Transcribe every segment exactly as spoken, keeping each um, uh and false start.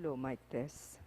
Do mic test.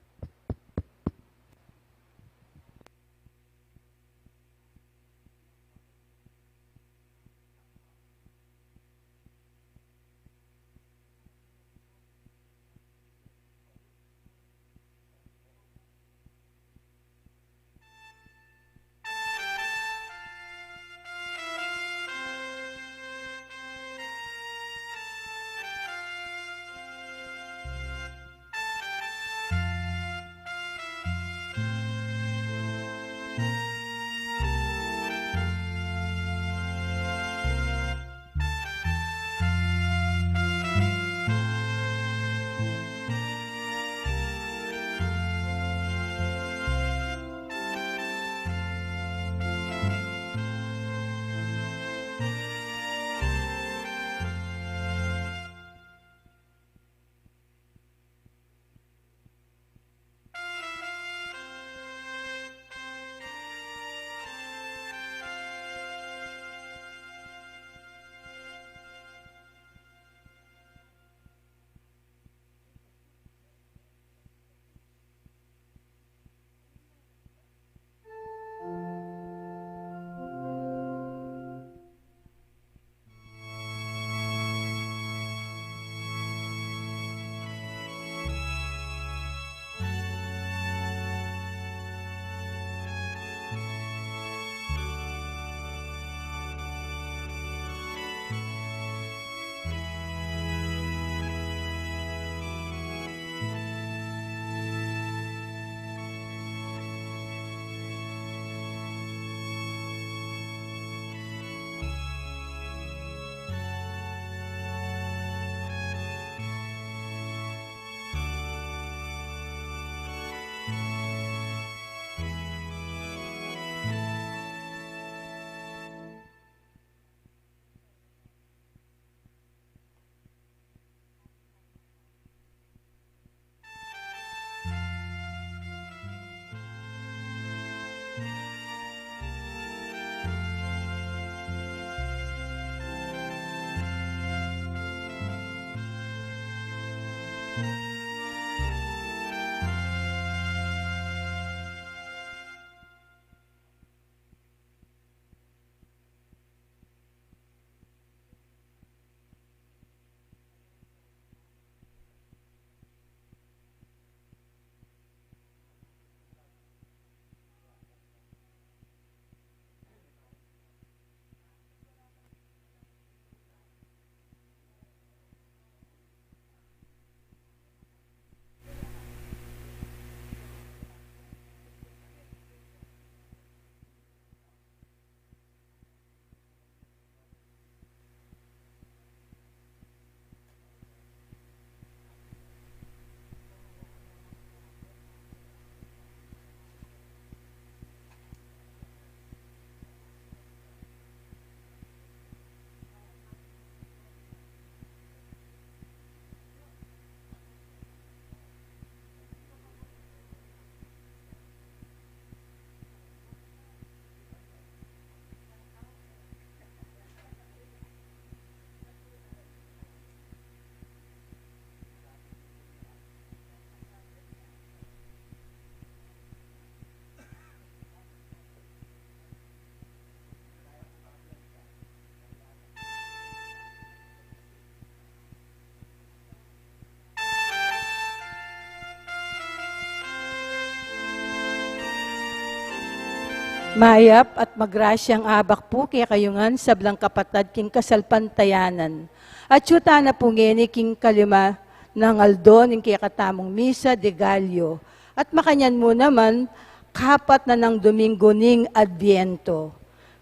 Mayap at magrasyang abak pu kekayu ngan sablang kapatad king kasalpantayanan. Atyu tana pu ngeni king kalima nang aldo ning kekatamung Misa de Gallo. At makanyan mu naman, kapat na nang Domingo ning Adviento.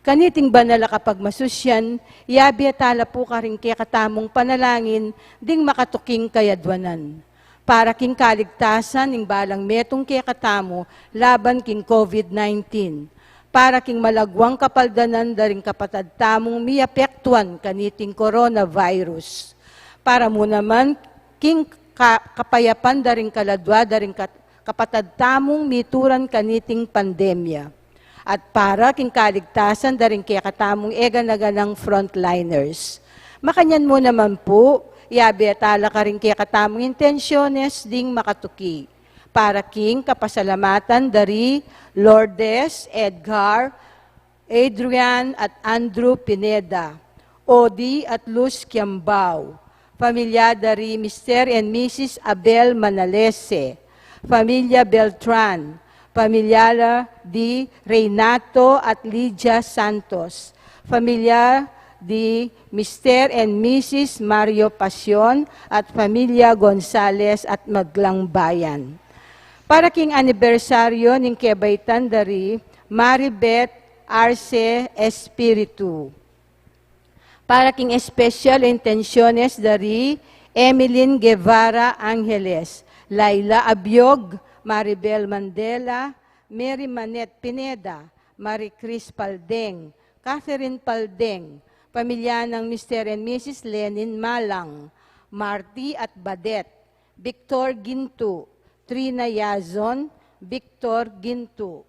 Kaniting banal a kapagmasusyan, iyabe tala pu karing kekatamung panalangin ding makatuking kayadwanan. Para king kaligtasan ning balang metung kekatamu laban king COVID nineteen. Para king malagwang kapaldanan da ring kapatad tamung miapektuan kaniting coronavirus. Para mu naman king ka-, kapayapan da ring kaladwa da ring kat-, kapatad tamung mituran kaniting pandemya. At para king kaligtasan da ring kekatamung e gana-ganang frontliners. Makanyan mu naman pu, Yabe tala karing kekatamung intensyones ding makatuki. Para king kapasalamatan dari Lourdes, Edgar, Adrian at Andrew Pineda, Odi at Luz Kiambao, pamilya dari Mister and Missus Abel Manalese, pamilya Beltran, pamilya di Renato at Lydia Santos, pamilya di Mister and Missus Mario Pasion at pamilya Gonzales at Maglang Bayan. Para king anibersaryo ning kebaitan dari Maribeth Arce Espiritu. Para king espesyal a intensyones dari Emeline Guevara Angeles, Laila Abiog, Maribel Mandela, Mary Manette Pineda, Marie Chris Paldeng, Catherine Paldeng, pamilya nang Mister and Missus Lenin Malang, Marty at Badet, Victor Gintu, Trina Yazon, Victor Gintu.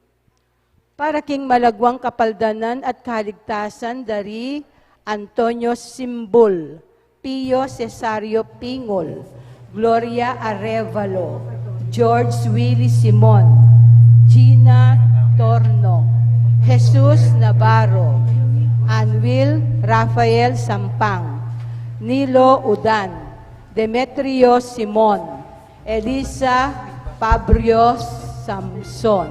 Para king malagwang kapaldanan at kaligtasan dari Antonio Simbul, Pio Cesario Pingol, Gloria Arevalo, George Willie Simon, Gina Torno, Jesus Navarro, Anwil Rafael Sampang, Nilo Udan, Demetrio Simon, Elisa Fabrio Samson,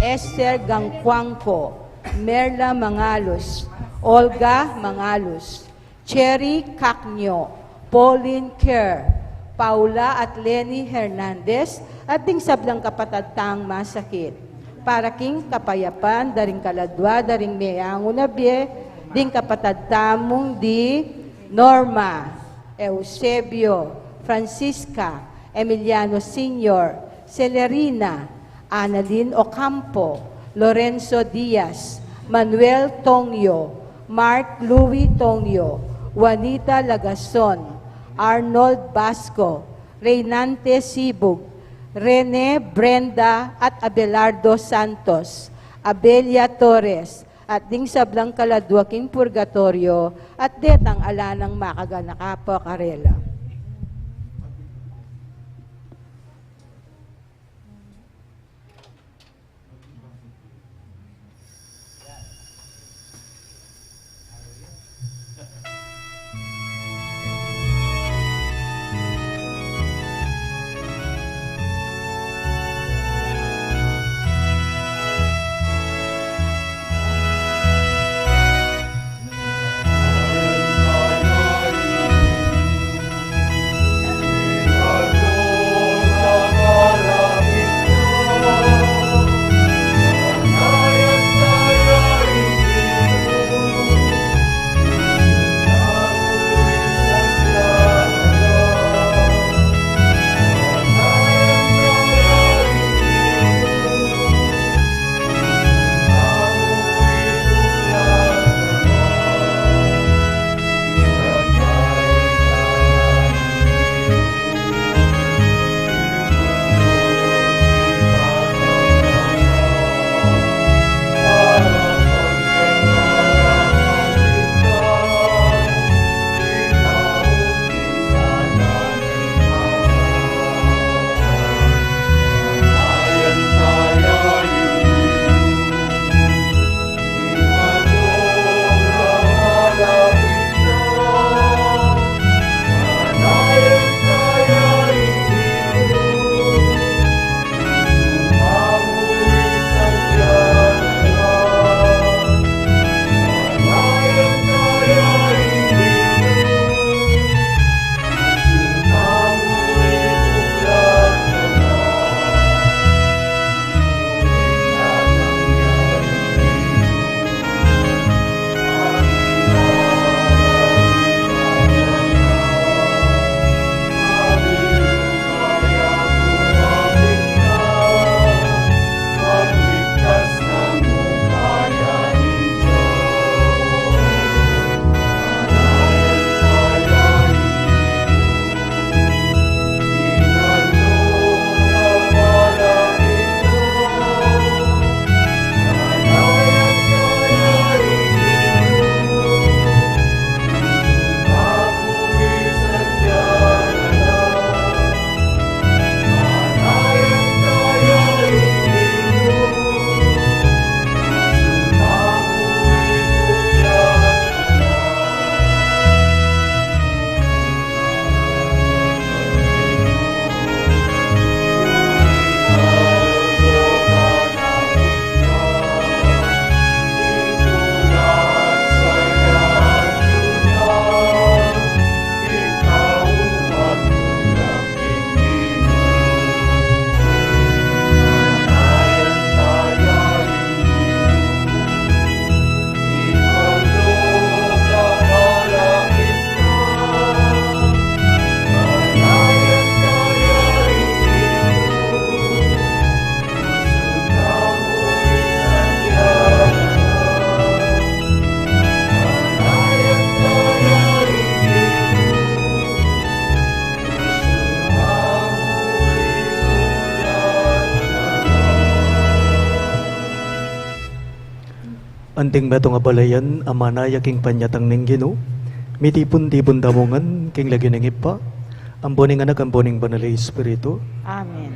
Esther Gangcuangco, Merla Mangalus, Olga Mangalus, Cherry Cacño, Pauline Kerr, Paula at Leni Hernandez, at ding sablang kapatad tang masakit. Para king kapayapan da ring kaladwa da ring meangu na bie, ding kapatad tamung di Norma, Eusebio, Francisca, Emiliano Senior, Celerina, Annalyn Ocampo, Lorenzo Diaz, Manuel Tongyo, Mark Louis Tongyo, Juanita Lagason, Arnold Basco, Reynante Sibug, Rene Brenda at Abelardo Santos, Abelia Torres, at ding sablang kaladwa king purgatoryo, at detang ala nang makaganaka pa karela. Anting metung a balayan a manaya king panyatang ning Ginu, mitipun-tipun tamu ngan king lagyu ning Ibpa, ampo ning Anak, ampo ning Banal a Espiritu. Amen.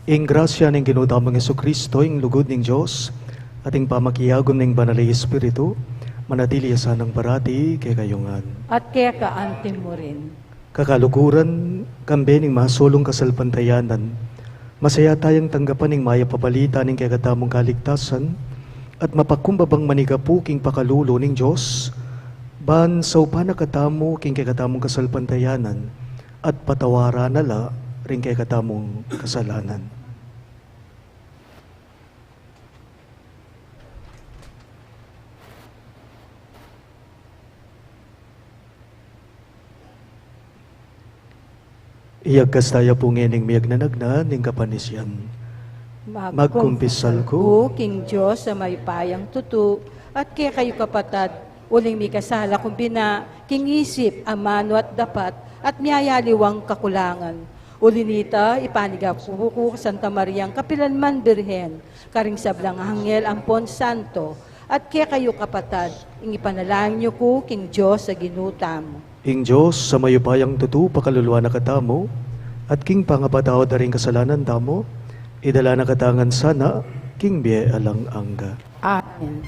Ing grasya ning Ginu tamung Jesucristo, ing lugud ning Dios, at ing pamakiagum ning Banal a Espiritu, manatili ya sanang parati kekayu ngan. At keka anti mu rin. Kakaluguran, kambe ning masulung kasalpantayanan, masaya tayang tanggapan ing mayap a balita ning kekatamung kaligtasan, at mapakumbabang manigapu king pakalulu ning Dios, ban saupan na katamu king kekatamung kasalpantayanan, at patawaran na la ring kekatamung kasalanan. Iyagkas taya pu ngening miyagnanagna ning kapanisian. Magkumpisal ku king Dios a mayupayang tutu, at kekayu kapatad, uling mikasala ku bina king isip, amanu at dapat, at miyayaliwang kakulangan. Uli nita, ipanigapu ku Santa Mariang kapilanman Birhen, karing sablang anghel ampon santo, at kekayu kapatad, ing ipanalangin yu ku king Dios a Ginu tamu. Ing Dios a mayupayang tutu pakaluluan na katamu, at king pangapatawad da ring kasalanan tamu, idala na katamu ngan sana king bie alang angga. Amen.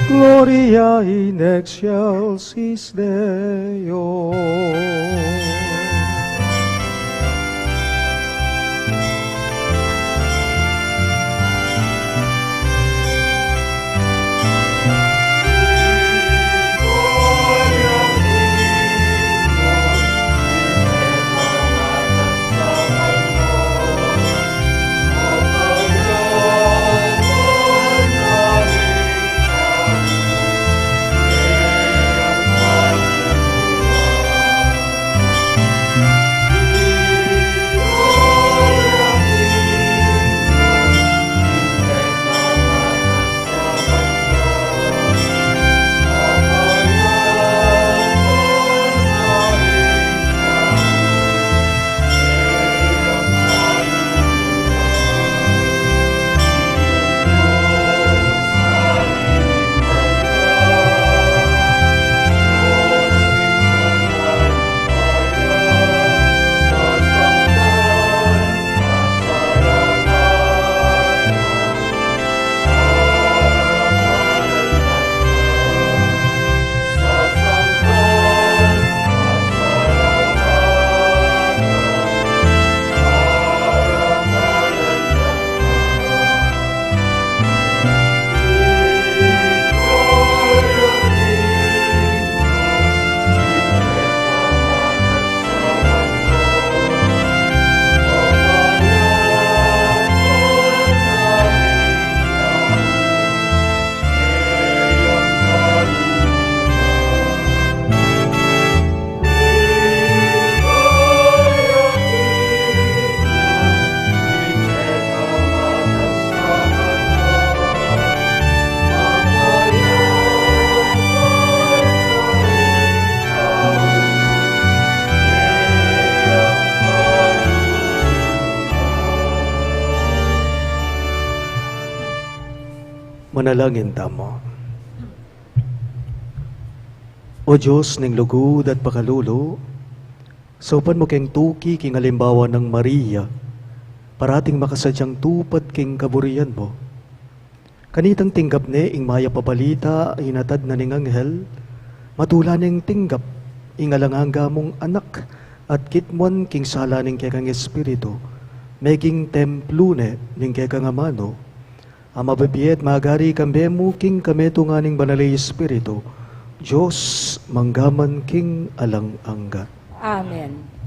Gloria in excelsis Deo. Manalangin tamu. O Dios ning lugud at pakalulu, saupan mu keng tuki king alimbawa nang Maria, parating makasadyang tupad king kaburian mu. Kanitang tinggap ne ing mayap a balita a inatad na ning anghel, matula neng tinggap ing alang angga mung anak at kitmuan king sala ning kekang espiritu, meging templo ne ning kekang amanu. A mabibie at magari kambe mu king kametungan ning Banal a Espiritu, Dios mangga man king alang angga. Amen.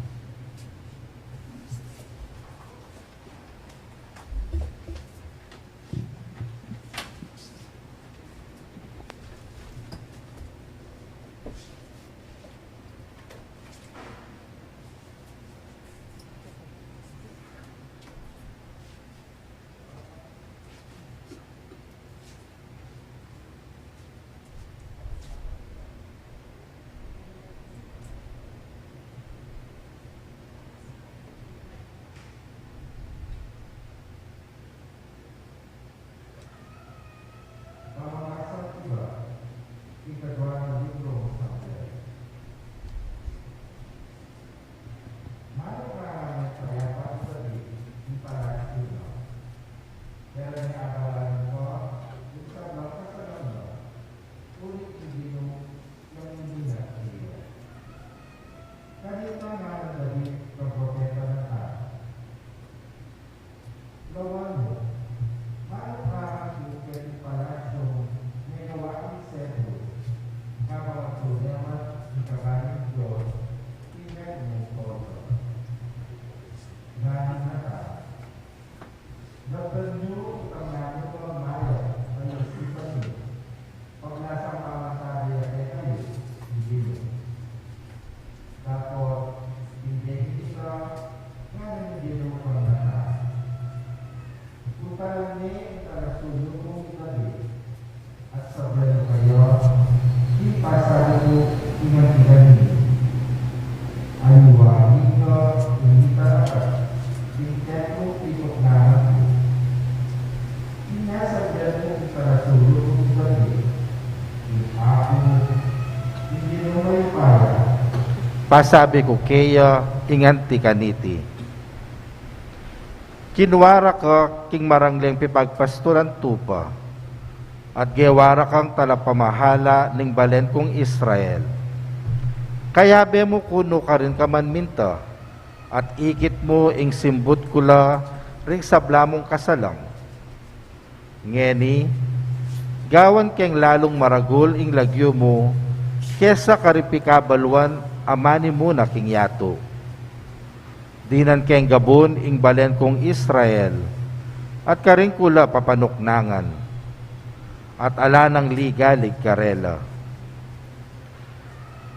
Pamamasan iba, ikadwa na libro sa Biblia. Mano ka nagpayapan sa di, di pala sino. Pero ni abalan ko, di sa bangka sa mundo, ulit ni Ginu, yang hindi na sila. Kanita nga ng David, propeta na ka. Lawan mo, mano ka ang sukyat ng palasyong may gawaing sentro, habang ang problema ng kabaning Diyos, ingat mong todo. Nani na ka, laban niyo itang nani ko ang mayap, ang isipan niyo. Paglasang pamantabi ya kekayu, hindi. Dapot, hindi kita, nganang hindi mo pangata. Utalan ni, itala suyo kung itabi. At sabihan ko kayo, di pasabi ko, ingat kita niyo. Ayuwangin ko, ingat kita, ingat ko, ikot na ako. Di nga sabihan ko, itala suyo kung itabi. Pasabi ku keya, ing anti kaniti. Kinua ra ka king marangleng pipagpastulan tupa, at gewa ra kang talapamahala ning balen kung Israel. Kayabe mu ku nukarin ka man minta, at ikit mu ing simbut ku la ring sabla mung kasalang. Ngeni, gawan keng lalung maragul ing lagyu mu, kesa karing pikabaluan a manimuna king yatu. Dinan keng gabun ing balen kung Israel, at karing ku la papanuknangan, at ala nang ligalig karela.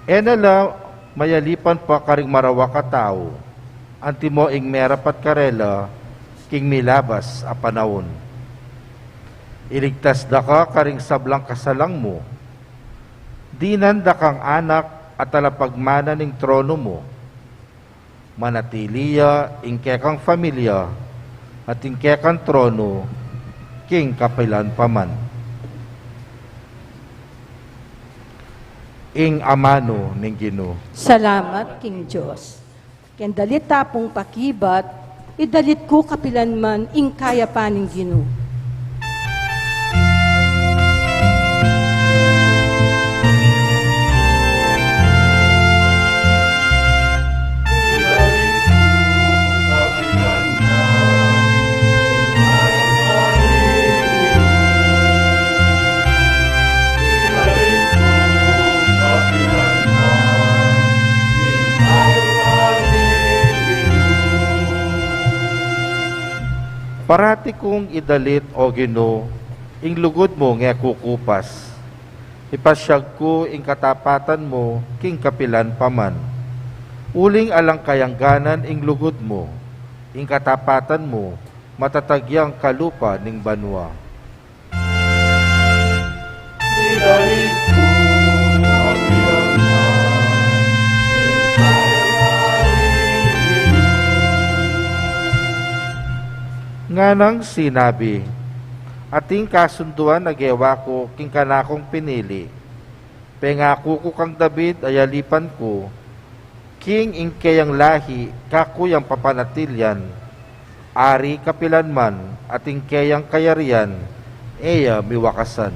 E na la mayalipan pa karing marawak a tau, antimo ing merapat karela king milabas a panaun. Iligtas da ka karing sablang kasalang mu. Dinan da kang anak a talapagmana ning tronu mu. Manatili ya ing kekang familia at ing kekang tronu king kapilan pa man. Ing amanu ning Ginu. Salamat king Dios. Ken dalit ta pung pakibat, idalit ku kapilan man ing kayapan ning Ginu. Parati kung idalit, O Ginu, ing lugud mu nge kukupas. Ipasyag ku ing katapatan mu king kapilan pa man. Uling alang kayangganan ing lugud mu, ing katapatan mu, matatag yang kalupa ning banua. Nganang sinabi, Ating kasunduan a gewa ku king kanakung pinili. Pengaku ku kang David a yalipan ku, king ing keyang lahi kaku yang papanatilian, ari kapilan man, at ing keyang kayarian e ya miwakasan.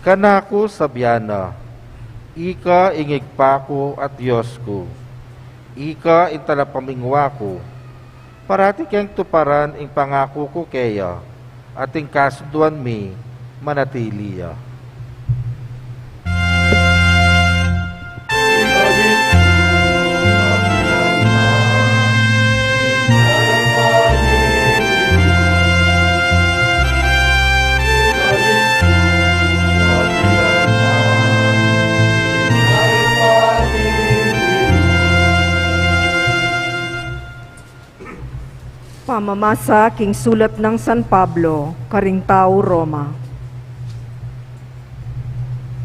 Kanaku sabian na, "Ika ing Ibpa ku at Dios ku, ika ing talapamingwa ku." Parati keng tuparan ing pangaku ku keya, at ing kasunduan mi manatili ya. Pamamasa king sulat nang San Pablo karing tau Roma.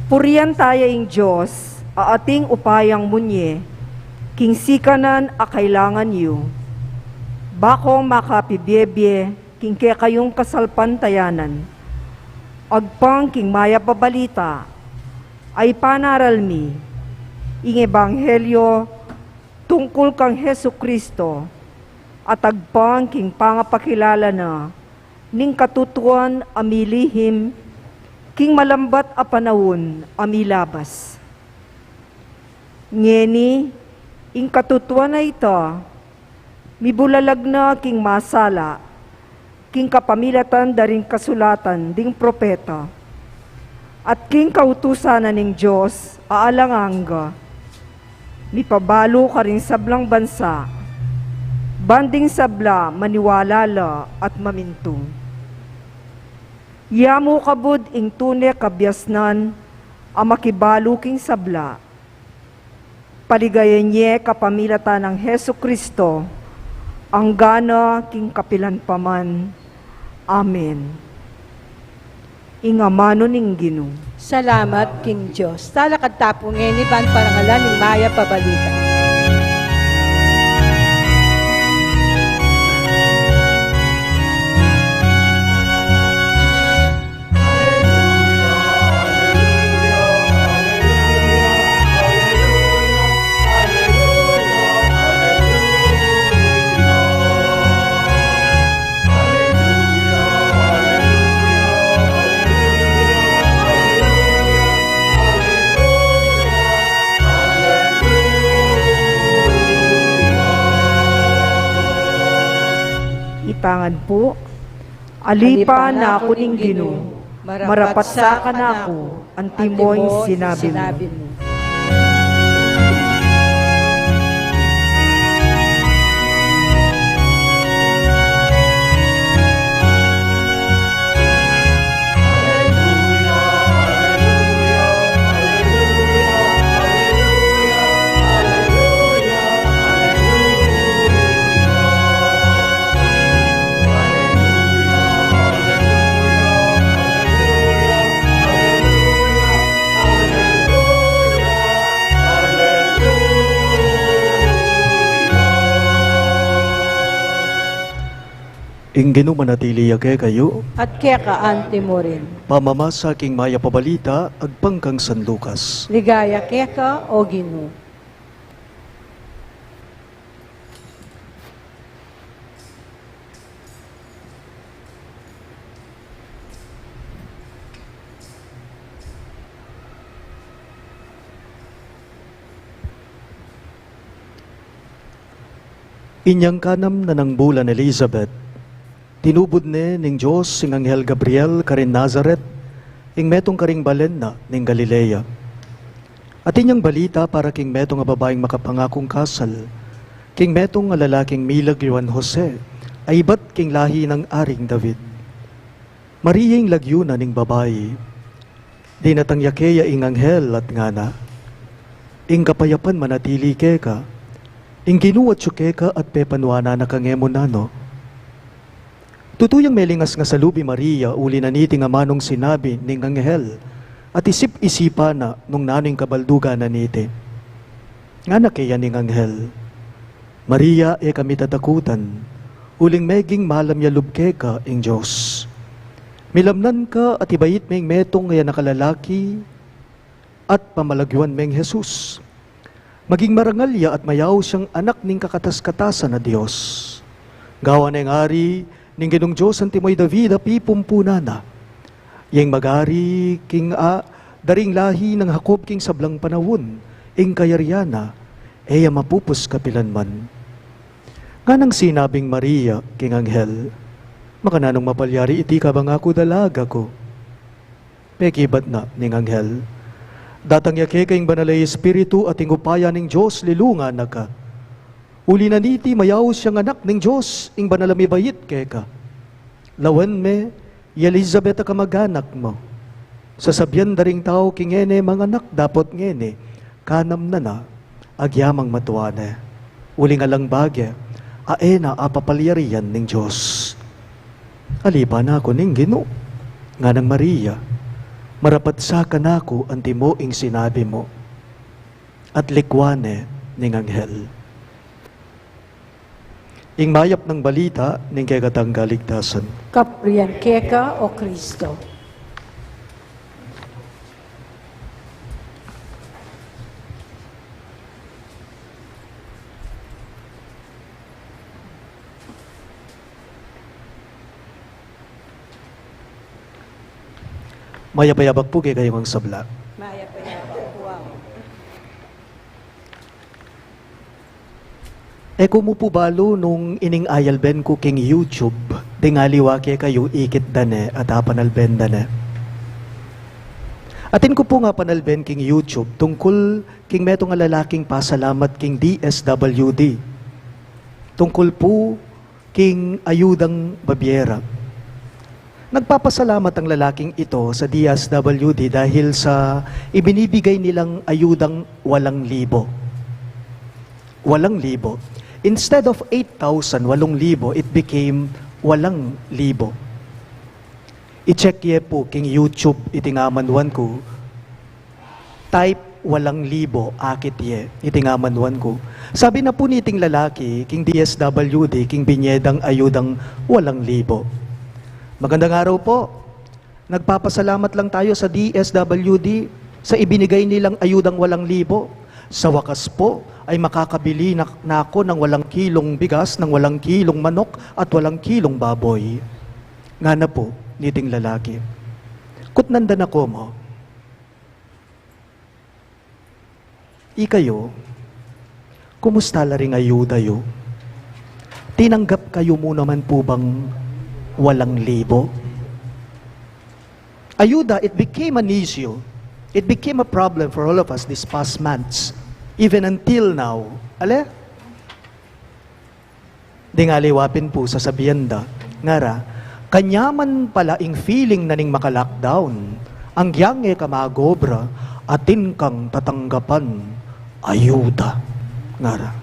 Purian taya ing Dios a ating upayang munye king sikanan a kailangan yu, bakong makapibiebie king kekayung kasalpantayanan. Agpang king Mayap a Balita a ipanaral mi, ing ebanghelyo tungkul kang Jesucristo, at agpang king pangapakilala na ning katutuan a milihim king malambat a panaun a milabas. Ngeni, ing katutuan a ita mibulalag na king masala, king kapamilatan da ring kasulatan ding propeta, at king kautusan na ning Dios a alang angga, mipabalu karing sablang bansa, ban ding sabla maniwala la at mamintu. Ya mu kabud ing tune kabiasnan a makibalu king sabla, paligayan ye kapamilatan nang Jesucristo, anggana king kapilan pa man. Amen. Ing amanu ning Ginu. Salamat king Dios. Talakad ta pu ngeni ban parangalan ing Mayap a Balita. Itangan pu. Alipan na ku ning Ginu, marapat sa kanaku antimo ing sinabi mu. Ing Ginu manatili ya kekayu. At keka anti mu rin. Pamamasa king Mayap a Balita agpang kang San Lucas. Ligaya keka, O Ginu. Inyang kanam na nang bulan Elizabeth, tinubud ne ning Dios ing anghel Gabriel karin Nazaret, ing metung karing balen na ning Galilea. Atin yang balita para king metung a babaing makapangakung kasal, king metung a lalaking milagyuan Jose, a ibat king lahi nang Aring David. Maria ing lagyu na ning babai. Dinatang ya keya ing anghel at ngana, "Ing kapayapan manatili keka, ing Ginu atyu keka at pepanuanan na kang e mu nanu." Tutu yang melingas ngan sa lub i Maria uli na niting amanung sinabi ning anghel. At isip-isipan na nung nanu ing kabaldugan na niti. Ngana keya ning anghel, "Maria, e ka mitatakutan, uling meging malam ya lub keka ing Dios. Milamnan ka at ibait me ing metung ya anak a lalaki, at pamalagyuan meng Jesus. Maging marangal ya at mayaus yang anak ning kakatas-katasan a Dios. Gawan neng ari ning Ginung Dios antimo i David a pipumpunan na. Yang magari king a, daring lahi nang Jacob king sablang panaun, ing kayarian na, e ya mapupus kapilanman." Nganang sinabing Maria king anghel, "Makananung mapalyari iti kabang aku dalaga ku?" Pekibat na ning anghel, "Datang ya keka ing Banal a Espiritu at ing upaya ning Dios lilungan na ka. Uli na niti mayaus yang anak ning Dios, ing banal a mibait keka. Lawen me, i Elizabeth a kamag-anak mu. Sasabian da ring tau king e ne manganak dapot ngeni, kanam na na, agyamang matua ne. Uling alang bage, a e na apapalyarian ning Dios." "Aliba na ku ning Ginu," nganang Maria, "marapat sa kanaku antimo ing sinabi mu." At likwan ne ning anghel. Ing mayap nang balita ning kekatang kaligtasan. Kapurian keka, O Kristo. Mayap a yabak pu kekayu ngang sabla. Mayap a yabak pu. E ku mu pu balu nung ining ayalben ku king YouTube, ding aliwa kekayu ikit da ne at apanalben da ne. Atin ku pung apanalben king YouTube tungkul king metung a lalaking pasalamat king D S W D. Tungkul pu king ayudang babiera. Nagpapasalamat ang lalaking ito sa D S W D dahil sa ibinibigay nilang ayudang walang libo. Walang libo. Instead of eight thousand, walung libo, it became walang libo. I-check ye pu king YouTube iti nga amanuan ku. Type walang libo, akit ye, iti nga amanuan ku. Sabi na pu niting lalaki, king D S W D, king binye dang ayudang walang libo. "Magandang araw po. Nagpapasalamat lang tayo sa D S W D sa ibinigay nilang ayudang walang libo. Sa wakas po ay makakabili na, na ako ng walang kilong bigas, ng walang kilong manok, at walang kilong baboy." Ngana pu niting lalaki, "Kutnan da na ku mu, ikayu, kumusta la ring ayuda yu? Tinanggap kayu mu naman pu bang walang libo?" Ayuda, it became an issue. It became a problem for all of us this past months, even until now. Ale? Ding aliwa pin pu sasabian da, ngara, "Kanyaman pala ing feeling na ning maka-lockdown, anggiyang e ka mag-obra, atin kang tatanggapan ayuda," ngara.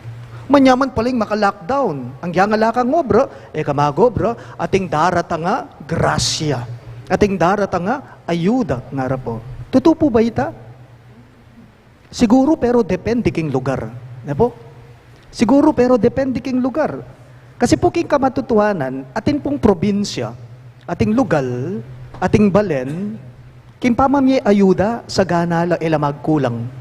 "Manyaman pala ing maka-lockdown, anggiyang ala kang obra, e ka mag-obra, ating daratang a grasya, ating daratang a ayuda," ngara pu. Tutu pu ba ita? Siguru, pero depende king lugar. Ne pu? Siguru, pero depende king lugar. Kasi pu king kamatutuanan, atin pung probinsya, ating lugal, ating balen, king pamamie ayuda, sagana la, e la magkulang.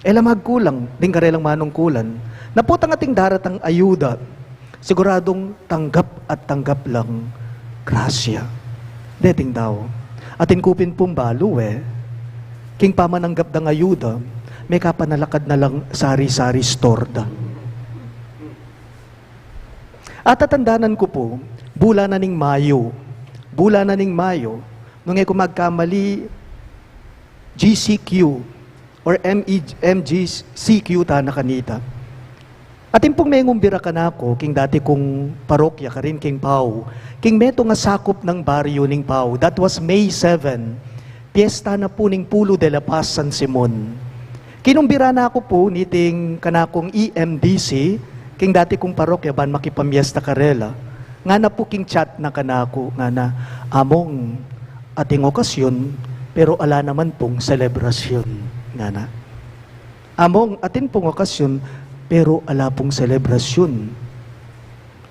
E la magkulang ding karelang manungkulan. Na potang ating daratang ayuda, siguradung tanggap at tanggap lang grasya deting tau. Atin ku pin pung balu e, king pamananggap dang ayuda, mekapanalakad na lang sari-sari store da. At tatandanan ku pu, bulan na ning Mayo, bulan na ning Mayo, nung e ku magkamali, G C Q or M E, M G C Q tana kanita. Atin pung mengumbira kanaku king dati kung parokya karin king Pau, king metung a sakup nang baryu ning Pau. That was May seven. Piesta na pu ning Pulo de la Paz San Simon. Kinumbira na ku pu niting kanakung E M D C king dati kung parokya ban makipamiesta karela. Ngana pu king chat na kanaku, ngana, "Among, ating okasyon, Pero ala naman pung selebrasyun, ngana. Among, atin pung okasyon, pero ala pung selebrasyun.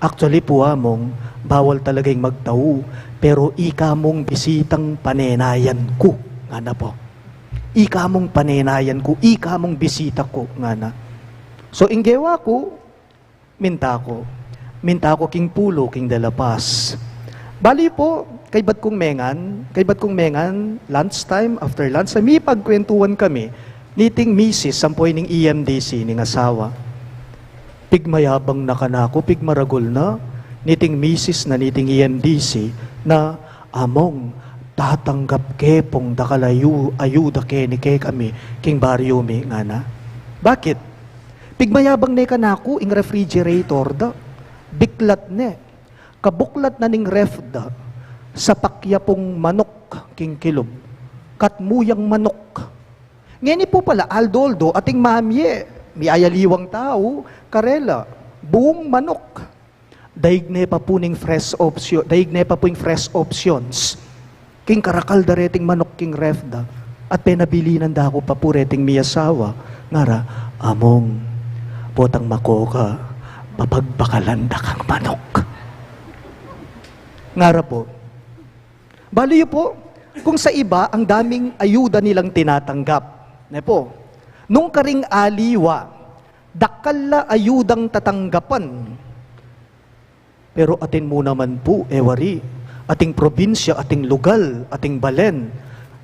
Actually pu, Among, bawal talaga ing magtau, pero ika mung bisitang panenayan ku, ngana pu. Ika mung panenayan ku, ika mung bisita ku, ngana. So, ing gewa ku, minta ku. Minta ku king pulo king De La Paz. Bali pu, kaybat kung mengan, kaybat kung mengan, lunch time, after lunch time, mipagkwentuan kami niting misis, ampo ining E M D C ning asawa. Pigmayabang na kanaku, pigmaragul na niting misis na niting E M D C na, "Among, tatanggap ke pung dakal a ayu-, ayuda keni kekami king baryu mi," ngana. Bakit? Pigmayabang ne kanaku ing refrigerator da. Biklat ne. Kabuklat na ning ref da, sapak ya pung manuk king kilub. Katmu yang manuk. Ngeni pu pala, aldo-aldo ating mamye, miyayaliwang tau karela, buung manuk. Daig ne pa pu ning fresh option, daig ne pa pu ing fresh options. King karakal da reting manuk king ref da, at penabilinan da ku pa pu reting miyasawa, ngara, "Among, potang makoka, papagbakalan da kang manuk." Ngara pu. Balu yu pu, kung sa iba, ang daming ayuda nilang tinatanggap. Ne pu? Nung karing aliwa, dakal la ayudang tatanggapan. Pero atin mu naman pu, e wari, ating probinsya, ating lugal, ating balen,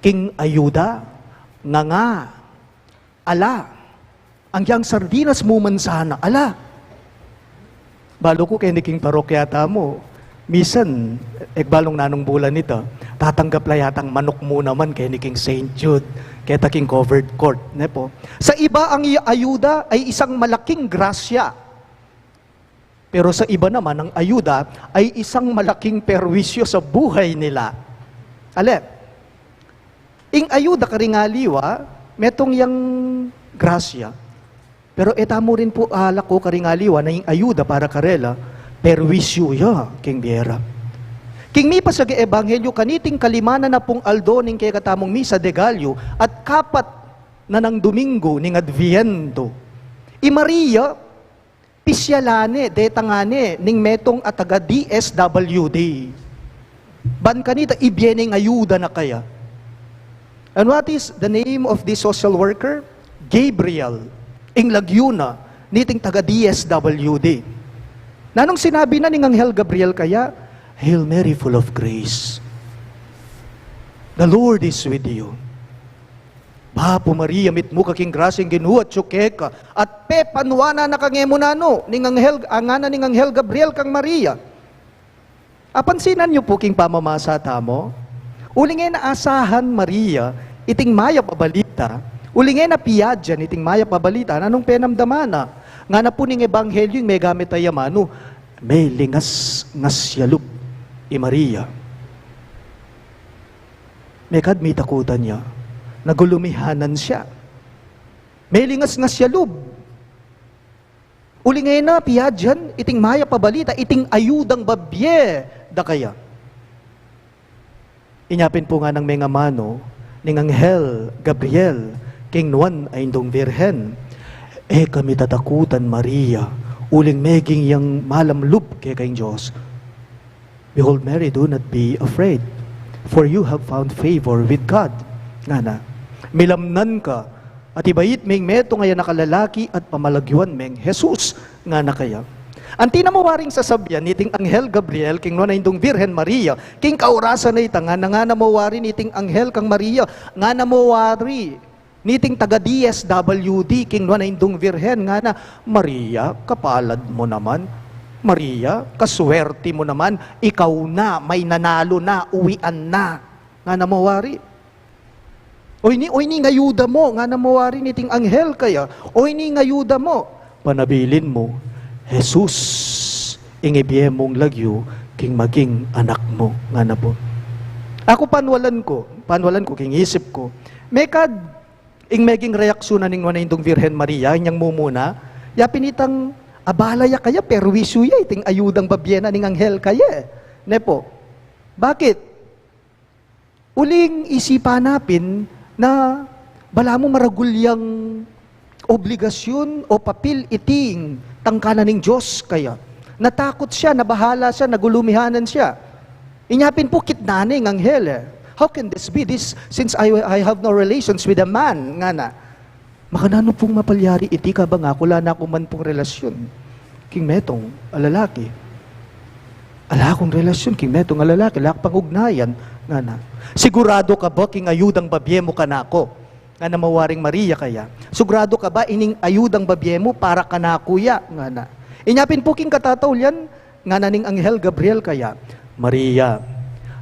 king ayuda, nganga, ala, anggiyang sardinas mu man sana, ala. Balu ku keni king parokya tamu, misan, e ku balu nung nanung bulan ita, tatanggap la yatang manuk mu naman keni king Saint Jude, keta king covered court, ne pu? Sa iba, ang i-, ayuda ay isang malaking grasya. Pero sa iba naman, ang ayuda ay isang malaking perwisyo sa buhay nila. Ale, ing ayuda karing aliwa, metung yang grasya. Pero e tamu rin pu alako karing aliwa na ing ayuda para karela, perwisyo ya king bie ra. King mipasag a ebanghelyo, kaniting kalima na na pung aldo ning kekatamung misa de Gallo at kapat na nang Domingo ning Adviento, i Maria, pisyalan ne, detang ne ning metung a taga D S W D. Ban kanita, ibie ne ing ayuda na kaya. And what is the name of this social worker? Gabriel. Ing lagyu na niting taga D S W D. Nanung sinabi na ning Anghel Gabriel kaya? "Hail Mary, full of grace. The Lord is with you." "Bapu Maria, mitmu ka king grasya, ing Ginu atyu keka, at pepanuanan na ka ngemu nanu ning anghel," ngana ning Anghel Gabriel kang Maria. Apansinan yu pu king pamamasa tamu? Uling e na asahan Maria iting mayap a balita, uling e na piyadyan iting mayap a balita, nanung penamdaman na? Ngana pu ning ebanghelyo ing megamit a ya manu, "Melingas ngas ya lub i Maria." Mekad mitakutan ya, nagulumihanan ya. Melingas ngas ya lub. Uling e na piyadyan iting mayap a balita, iting ayudang babie da kaya. Inya pin pu nganang mengamanu ning Anghel Gabriel king nuan a Indung Virgen, "E ka mitatakutan, Maria, uling meging yang malam lub keka ing Dios. Behold, Mary, do not be afraid, for you have found favor with God," ngana. "Milamnan ka, at ibait me ing metung a anak a lalaki, at pamalagyuan meng Jesus," ngana kaya. Anti na mu waring sasabian niting Anghel Gabriel king nuan a Indung Virgen Maria king kaurasan a ita? Ngana, ngana mu wari niting anghel kang Maria, ngana mu wari niting taga D S W D king nuan a Indung Virgen, ngana, "Maria, kapalad mu naman. Maria, kaswerti mu naman. Ikaw na, may nanalo na, uwian na." Ngana mu wari? "Oy ni, oy ni ing ayuda mu," ngana mu wari niting anghel kaya. "Oy ni ing ayuda mu." "Panabilin mu, Jesus ing ibie mung lagyu king maging anak mu," ngana pu. Aku, panwalan ku, panwalan ku king isip ku, mekad ing meging reaksyon na ning nuan a Indung Virgen Maria, inyang mumuna, ya pin itang abala ya kaya, perwisyu ya iting ayudang babie na ning anghel kaya, e? Ne pu? Bakit? Uling isipan na pin na balamu maragul yang obligasyun o papil iting tangkanan ning Dios kaya. Natakut siya, nabahala siya, nagulumihanan siya. Inya pin pu kitnan ne ing anghel e. "How can this be? This, since I, I have no relations with a man," ngana. "Makananu pung mapalyari iti kabang aku ala na ku man pung relasyun king metung a lalaki? Ala kung relasyun king metung a lalaki, ala kung pangugnayan," ngana. "Siguradu ka ba king ayudang babie mu kanaku?" ngana mawaring Maria kaya. "Siguradu ka ba ining ayudang babie mu para kanaku ya?" ngana. Inya pin pu king katataulian, ngana ning anghel Gabriel kaya, "Maria,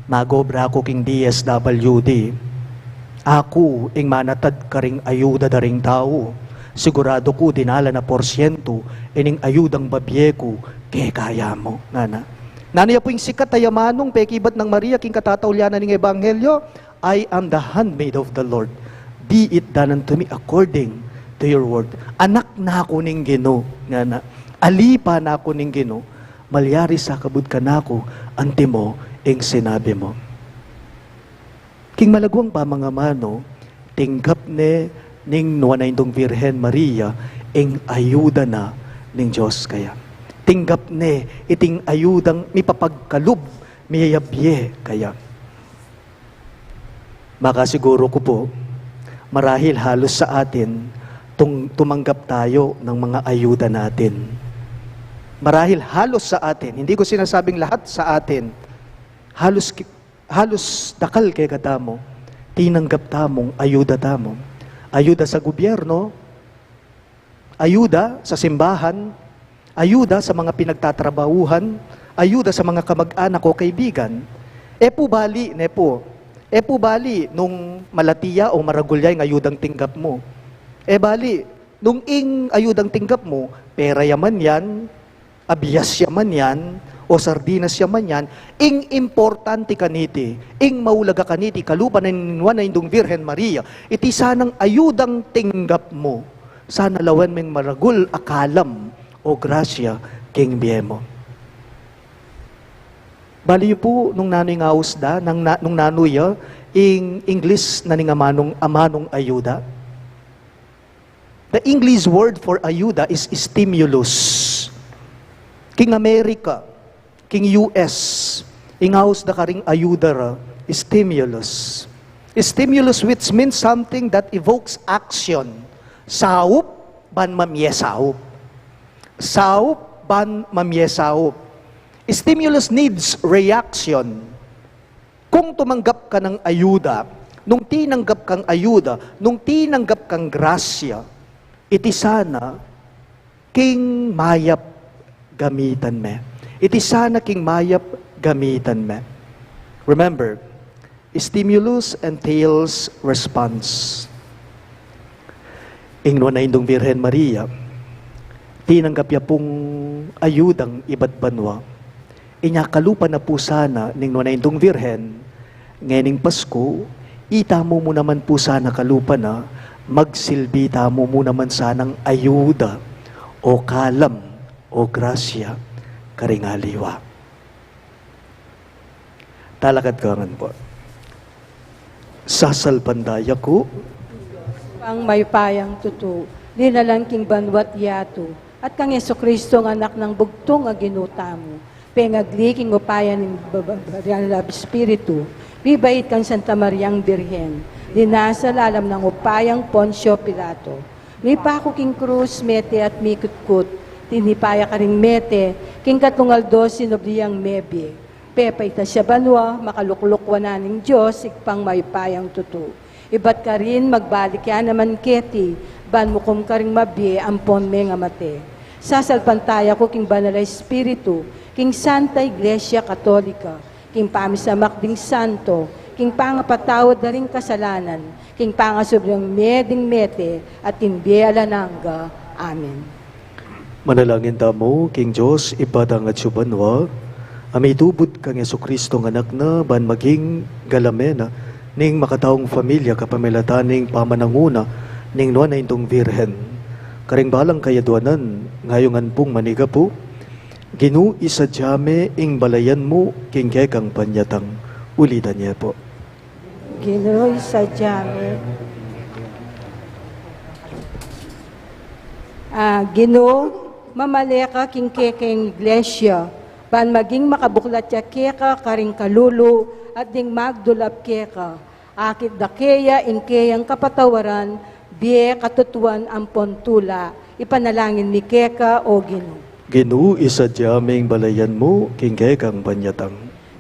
magobra ku king D S W D. Aku ing manatad karing ayuda da ring tau. Siguradu ku dinala na porsyento ining ayudang babie ku kekaya mu," ngana. Nanu ya pu ing sikat a amanung pekibat nang Maria king katataulian na ning ebanghelyo? "I am the handmaid of the Lord. Be it done unto me according to your word." Anak na ku ning Ginu, ngana. Alipa na ku ning Ginu. Malyari sa kabud kanaku antimo ing sinabi mu. King malaguang pamangamanu, tinggap ne ning Nuan a Indung Virgen Maria ing ayuda na ning Dios kaya. Tinggap ne iting ayudang mipapagkalub, miyayabie kaya. Makasiguru ku pu, marahil halos sa atin, tung-, tumanggap tayo ng mga ayuda natin. Marahil halos sa atin, hindi ko sinasabing lahat sa atin, halos ki-, halos dakal kekatamu, tinanggap tamung ayuda tamu. Ayuda sa gobyerno, ayuda sa simbahan, ayuda sa mga pinagtatrabahuhan, ayuda sa mga kamag-anak o kaibigan. E pu bali, ne pu, e pu bali nung malati ya o maragul ya ing ayudang tinggap mu. E bali, nung ing ayudang tinggap mu, pera ya man yan, abias ya man yan, o sardinas ya man yan, ing importante kaniti, ing maulaga kaniti, kalupa na ning Nuan a Indung Virgen Maria, iti sanang ayudang tinggap mu, sana lawen meng maragul a kalam o grasya king bie mu. Bali yu pu nung nanu ing aus da, nang na-, nung nanu ya, ing English na ning amanung, amanung ayuda. The English word for ayuda is stimulus. King America, king U S, ing aus da karing ayuda ra, stimulus. Stimulus, which means something that evokes action. Saup, ban mamie saup. Saup, ban mamie saup. Stimulus needs reaction. Kung tumanggap ka ng ayuda, nung tinanggap kang ayuda, nung tinanggap kang grasya, iti sana king mayap gamitan me. Iti sana king mayap gamitan me. Remember, stimulus entails response. Ing Nuan a Indung Virgen Maria, tinanggap ya pung ayudang ibat banua. Inya kalupa na pu sana ning Nuan a Indung Virgen, ngening Pasku, itamu mu naman pu sana kalupa na, magsilbi tamu mu naman sanang ayuda, o kalam, o grasya, karing aliwa. Talakad ka ngan pu. Sasalpantaya ku. Ibpang mayupayang tutu, linalang king banua't yatu, at kang Jesucristo nga anak nang bugtung a Ginu tamu, pengagli king upaya ning ba-, ba-, Banal a Espiritu, mibait kang Santa Mariang Birhen, linasa lalam nang upayang Poncio Pilato, mipaku king krus, mete at mikutkut, tinipa ya karing mete, king katlung aldo sinubli yang mebie. Pepaitas ya banua, makalukluk wanan ning Dios, Ibpang mayupayang tutu. Ibat karin, magbalik ya naman keti, ban mukum karing mabie ampon mengamate. Sasalpantaya ku king Banal a Espiritu, king Santa Iglesia Katolika, king pamisamak ding santo, king pangapatawad da ring kasalanan, king pangasubling mie ding mete, at king bie alang angga. Amen. Manalangin tamu king Dios, Ibpa tang atsu banua, a mitubud kang Jesucristo nga anak na, ban maging galame na ning makataung familia kapamilatan ning pamananguna ning Nuan a Indung Virgen. Karing balang kayaduanan, ngayungan pung manigapu, Ginu, isadya me ing balayan mu king kekang panyatang. Ulitan ye pu. Ginu, isadya mi. Ah, Ginu, mamale ka king kekang iglesia, ban maging makabuklat ya keka karing kalulu at ding magdulap keka. Akit da keya ing keyang kapatawaran, bie, katutuan ampon tula. Ipanalangin mi keka, O Ginu. Ginu, isadya ming balayan mu king kekang panyatang.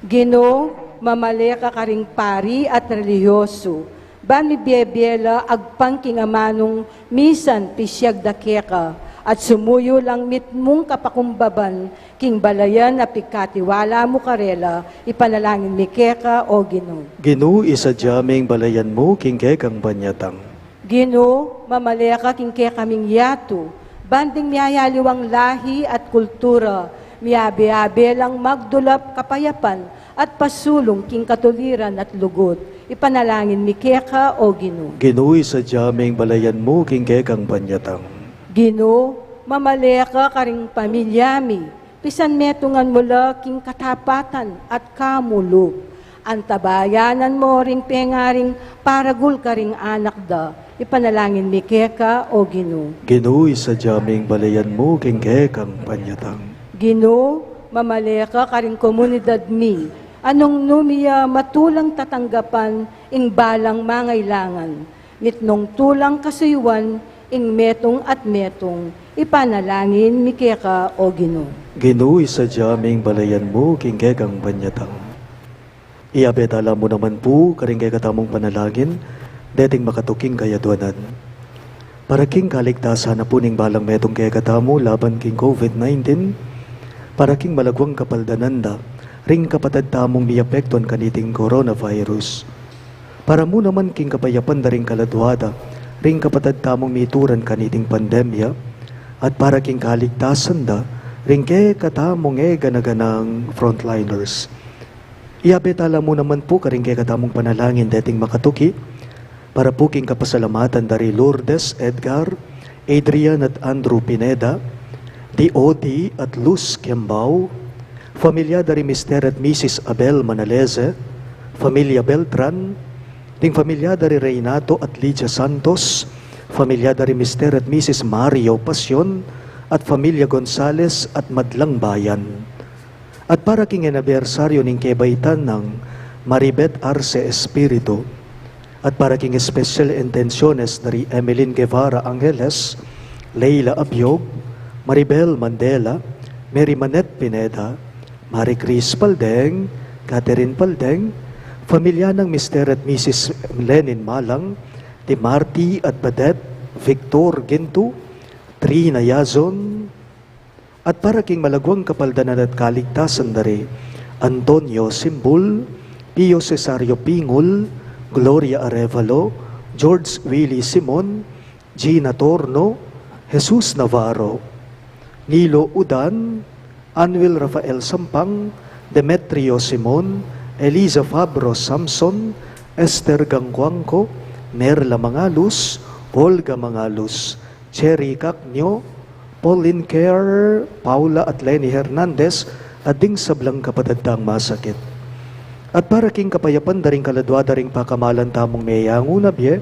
Ginu, mamale ka karing pari at relihiyosu, ban mibie-bie la agpang king amanung misan pisyag da keka, at sumuyu lang mitmung kapakumbaban king balayan a pigkatiwala mu karela. Ipanalangin mi keka, O Ginu. Ginu, isadya ming balayan mu king kekang panyatang. Ginu, mamale ka king kekaming yatu, ban ding miyayaliwang lahi at kultura, miyabe-abe lang magdulap kapayapan at pasulung king katuliran at lugud. Ipanalangin mi keka, O Ginu. Ginu, isadya ming balayan mu king kekang panyatang. Ginu, mamale ka karing pamilya mi, pisan metungan mu la king katapatan at kamulub. Antabayanan mu ring pengaring paragul karing anak da. Ipanalangin mi keka, O Ginu. Ginu, isadya ming balayan mu king kekang panyatang. Ginu, mamale ka karing komunidad mi, a nung nu mi ya matulang tatanggapan ing balang mangailangan, mitmung tulang kasuyuan ing metung at metung. Ipanalangin mi keka, O Ginu. Ginu, isadya ming balayan mu king kekang panyatang. Iyabe tala mu naman pu karing kekatamung panalangin deting makatuking kayaduanan. Para king kaligtasan na pu ning balang metung kekatamu laban king COVID nineteen, para king malagwang kapaldanan da ring kapatad tamung miapektuan kaniting coronavirus, para mu naman king kapayapan da ring kaladua da ring kapatad tamung mituran kaniting pandemya, at para king kaligtasan da ring kekatamung e gana-ganang frontliners. Iyabe tala mu naman pu karing kekatamung panalangin deting makatuki, para pu king kapasalamatan da ri Lourdes Edgar, Adrian at Andrew Pineda, di Odi at Luz Kembao, familia da ri Mister at Missus Abel Manalese, familia Beltran, ding familia da ri Renato at Lydia Santos, familia da ri Mister at Missus Mario Pasion, at familia Gonzales at Madlang Bayan. At para king anibersaryo ning kebaitan nang Maribet Arce Espiritu, at para king espesyal intensiones da ri Emeline Guevara Angeles, Leila Abiog, Maribel Mandela, Mary Manette Pineda, Marie Chris Paldeng, Catherine Paldeng, familia nang Mister at Missus Lenin Malang, di Marty at Badet, Victor Gintu, Trina Yazon, at para king malagwang kapaldanan at kaligtasan da ri Antonio Simbul, Pio Cesario Pingul, Gloria Arevalo, George Willie Simon, Gina Torno, Jesus Navarro, Nilo Udan, Anwil Rafael Sampang, Demetrio Simon, Eliza Fabro Samson, Esther Gangcuangco, Merla Mangalus, Olga Mangalus, Cherry Cacnio, Pauline Kerr, Paula at Leni Hernandez, at ding sablang kapatad tang masakit. At para king kapayapan da ring kaladua da ring pakamalan tamung meyangu na bie,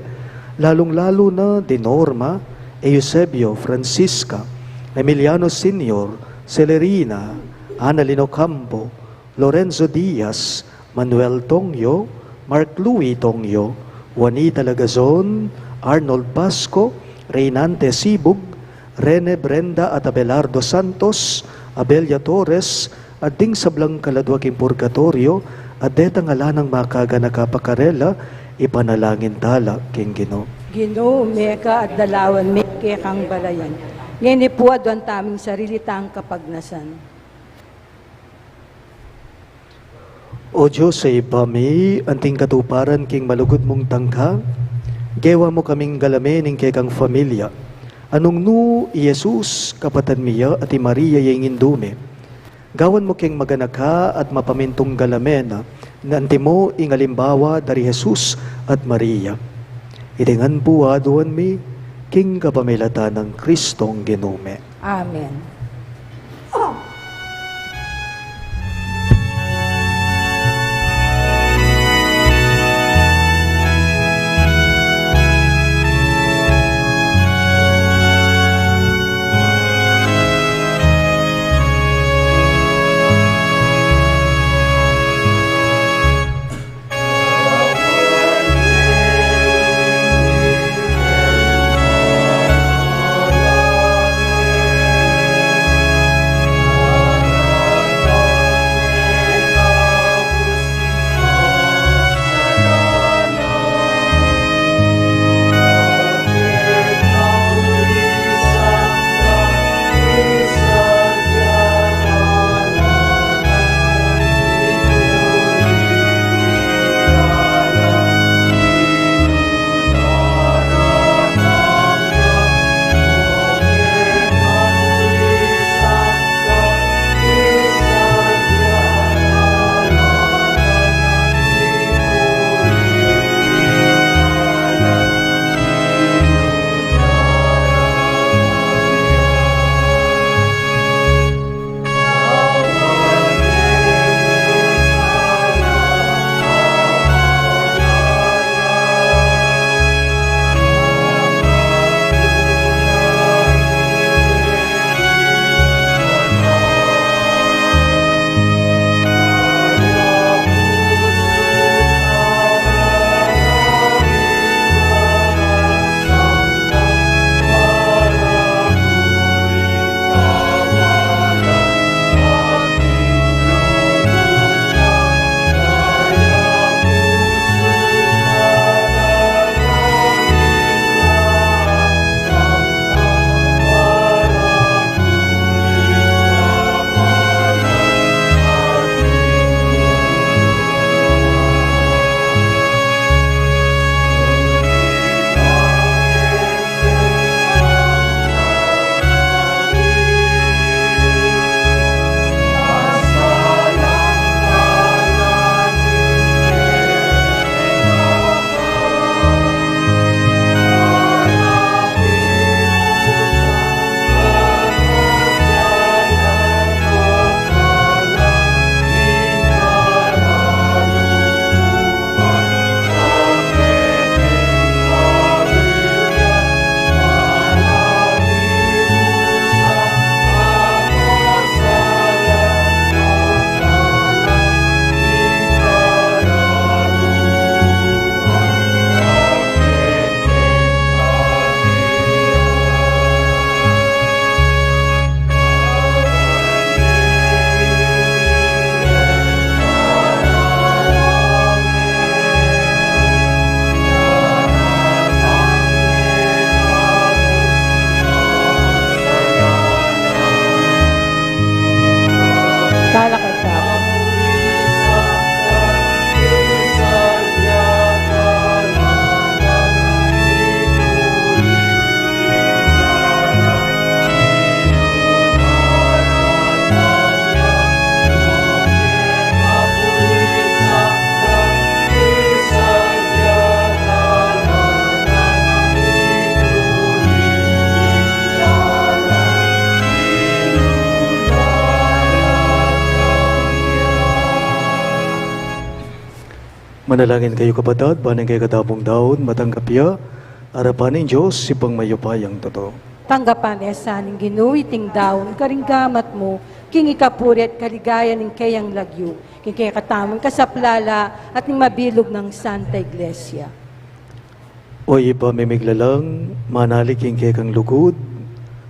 lalung-lalu na di Norma, Eusebio, Francisca, Emiliano Senior, Celerina, Annalyn Ocampo, Lorenzo Diaz, Manuel Tongyo, Mark Louis Tongyo, Juanita Lagazon, Arnold Pasco, Reynante Sibug, Rene, Brenda at Abelardo Santos, Abelia Torres, at ding sablang kaladua king purgatoryo, at detang ala nang makaganaka pa karela, ipanalangin tala king Ginu. Ginu, meka at dalawan mi kekang balayan. Ngeni pu aduan taming sarili tang kapagnasan. O Dios a Ibpa mi, anting katuparan king malugud mung tangka, gewa mu kaming galame ning kekang familia, a nung nu i Jesus, kapatad mi ya, at i Maria ya ing indu mi. Gawan mu keng maganaka at mapamintung galame na, na antimo ing alimbawa da ri Jesus at Maria. Iti ngan pu aduan mi, king kapamilatan nang Kristong Ginu mi. Amen. Manalangin kayu, kapatad, ban ing kekatamung daun matanggap ya arapan ning Dios, Ibpang mayupayang tutu. Tanggapan na sa ning Ginu iting daun karing gamat mu, king ikapuri at kaligayan ning keyang lagyu, king kekatamung kasaplalan at ning mabilug nang Santa Iglesia. O Ibpa ming miglalang, manali king kekang lugud,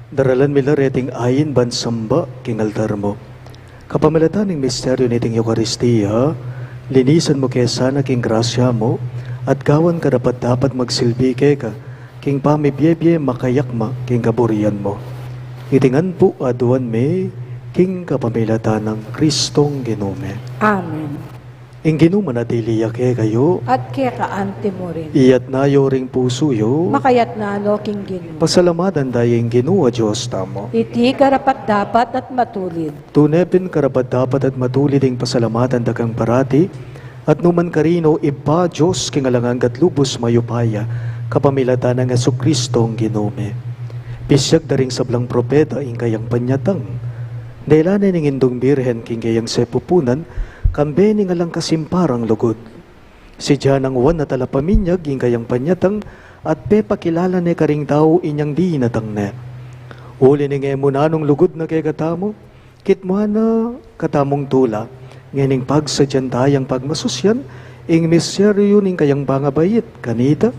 daralan mi la reting ain ban samba king altar mu. Kapamilatan ning misteryu niting Eukaristia, linisan mu ke sana king grasya mu, at gawan karapat-dapat magsilbi keka king pamibiebie makayakma king kaburian mu. Iti ngan pu aduan mi king kapamilatan nang Kristong Ginu mi. Amen. Ing Ginu manatili ya kekayu. At keka anti mu rin. Iyatas yu ring pusu yu. Makayatas no king Ginu. Pasalamatan da ing Ginu a Dios tamu. Iti karapat-dapat at matulid. Tune pin karapat-dapat at matulid ing pasalamatan da kang parati, at nukarin man karin, O Ibpa, Dios king alang angga at lubus mayupaya, kapamilatan nang Jesucristo a Ginu mi. Pisiag da ring sablang propeta ing kayang panyatang. Dela ne ning Indung Birhen king keyang sepupunan, kambe ning alang kasimparang lugud. Sidya nang Juan a Talapaminyag ing kayang panyatang, at pepakilala ne karing tau inyang dinatang ne. Uli ning e mu nanung lugud na kekatamu, kitmuan na katamung tula, ngening pagsadyan tayang pagmasusyan ing misteryu ning kayang pangabait kanita,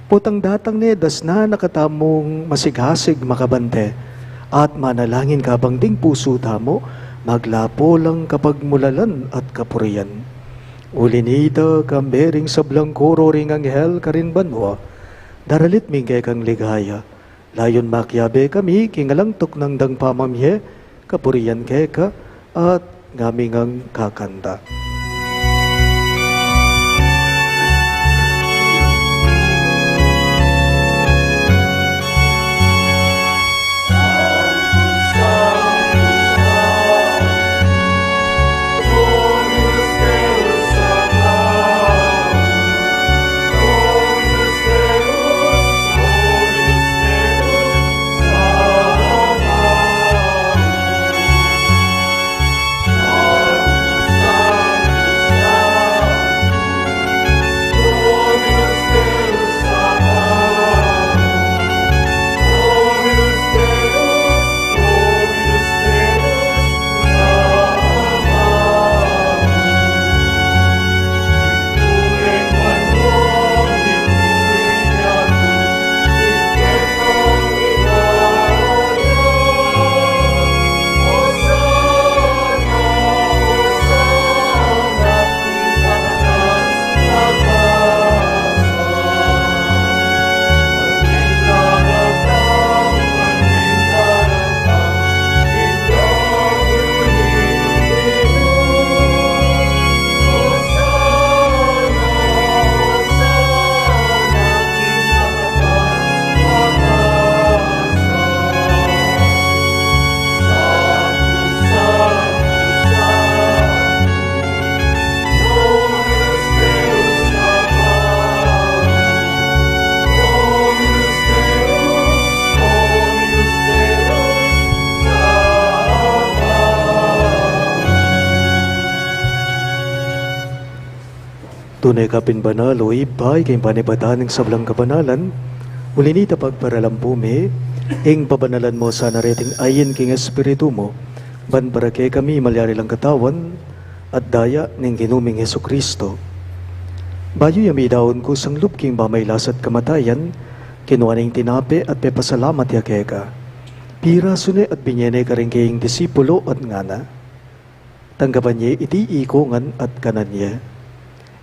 potang datang ne dasnan na katamung masigasig makabante, at manalangin kabang ding pusu tamu maglapo lang kapagmulalan at kapurian. Uli nita, kambe ring sablang koro ring anghel karin banua, daralit mi ing kekang ligaya. Layun makiabe kami king alang tuknang dang pamamie, kapurian keka, at ngaming kakanta. Tune ka pin banal, o Ibpa, ika ing panibatan ning sablang kabanalan, uli nita pagparalan pu mi, ing pabanalan mu sana reting ain king Espiritu mu, ban para kekami malyari lang katawan at daya ning Ginu ming Jesucristo. Bayu ya midaun kusang lub king pamailas at kamatayan, kinua ne ing tinape at pepasalamat ya keka. Pirasu ne at binye ne karing kayang disipulo at ngana: Tanggapan ye iti ikongan at kanan ye.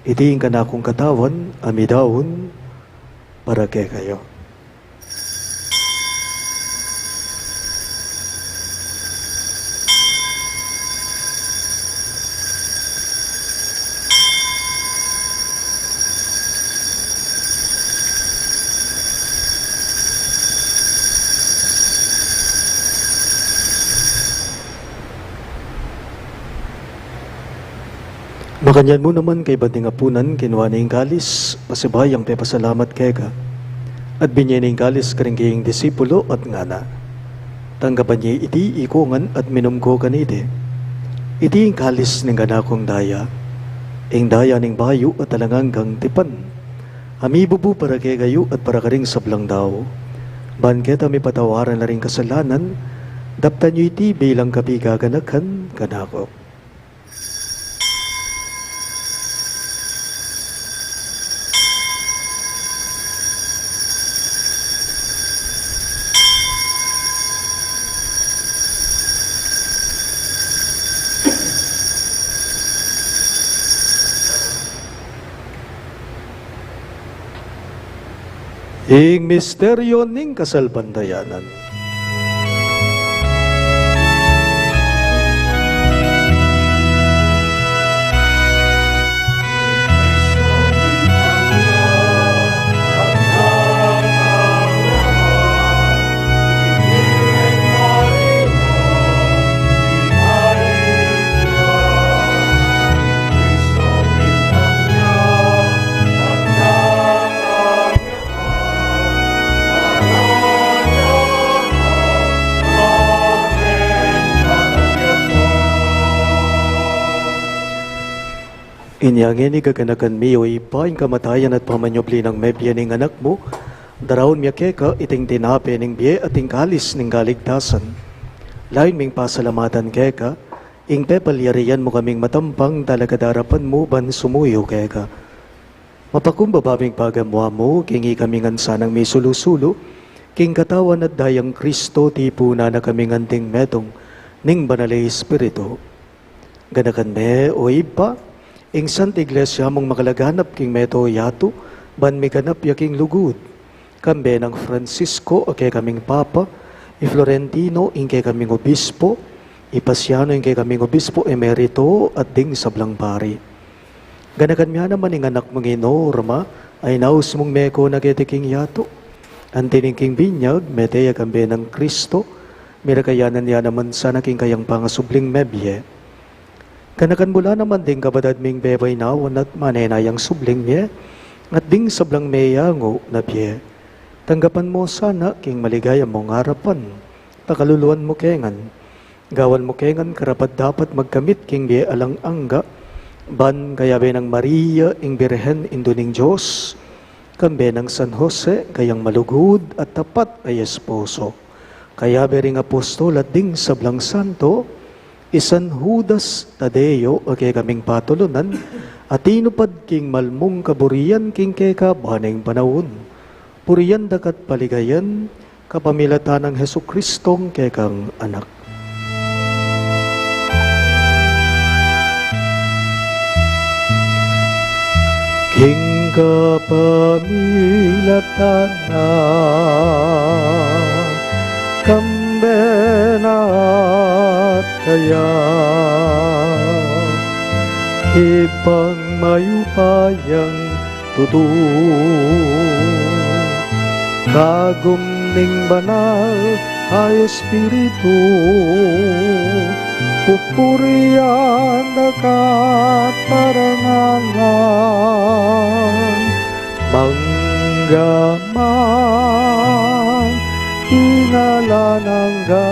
Iti ing kanakung katawan a midaun para kekayu. Makanyan mu naman, kaybat ning apunan, kinua ne ing kalis, pasibayu yang pepasalamat keka, at binye ne ing kalis karing kayang disipulo at ngana: Tanggapan ye iti ikongan at minum ko kaniti. Iti ing kalis ning kanakung daya. Ing daya ning bayu at alang anggang tipan, a mibubu para kekayu at para karing sablang tau. Ban keta mipatawaran la ring kasalanan, daptan yu iti bilang kapigaganakan kanaku. Ing misteryo ning kasalpantayanan. Inya ngeni, gaganakan mi, o Ibpa, ing kamatayan at pamanyubli nang mebie ning Anak mu, daraun mi keka iting tinape ning bie at ing kalis ning kaligtasan. Layun ming pasalamatan keka ing pepalyarian mu kaming matampang talakad arapan mu ban sumuyu keka. Mapakumbaba ming pagamuan mu king ikami ngan sanang misulu-sulu king katawan at dayang Kristo, tipunan na kaming anting metung ning Banal a Espiritu. Ganakan me, o Ibpa, ing Santa Iglesia mung makalaganap king mabilug a yatu, ban miganap ya king lugud. Kambe nang Francisco a kekaming Papa, i Florentino ing kekaming Obispo, i Pasiano ing kekaming Obispo Emerito, at ding sablang pari. Ganakan me naman ing anak mung i Norma, a inaus mung meko na keti king yatu. Anti ning king binyag, mete ya kambe nang Kristo, mirakayanan ya naman sana king kayang pangasubling mebie. Ganakan mu la naman ding kapatad ming bebay na at manenayang subling mie, at ding sablang meyangu na bie. Tanggapan mu sana king maligaya mung arapan, pakaluluan mu ke ngan. Gawan mu ke ngan karapat-dapat magkamit king bie alang angga, ban kayabe nang Maria, ing Birhen, Indu ning Dios, kambe nang San Jose, kayang malugud at tapat a esposo. Kayabe ring apostol at ding sablang santo, i San Judas Tadeo a kekaming patulunan, a tinupad king mal mung kaburian king keka ban ing panaun. Purian da ka at paligayan, kapamilatan nang Jesucristong kekang Anak. King kapamilatan na, kambe na at kaya, Ibpang mayupayang tutu, kagum ning Banal a Espiritu, pupurian da ka at parangalan, mangga man king alang angga.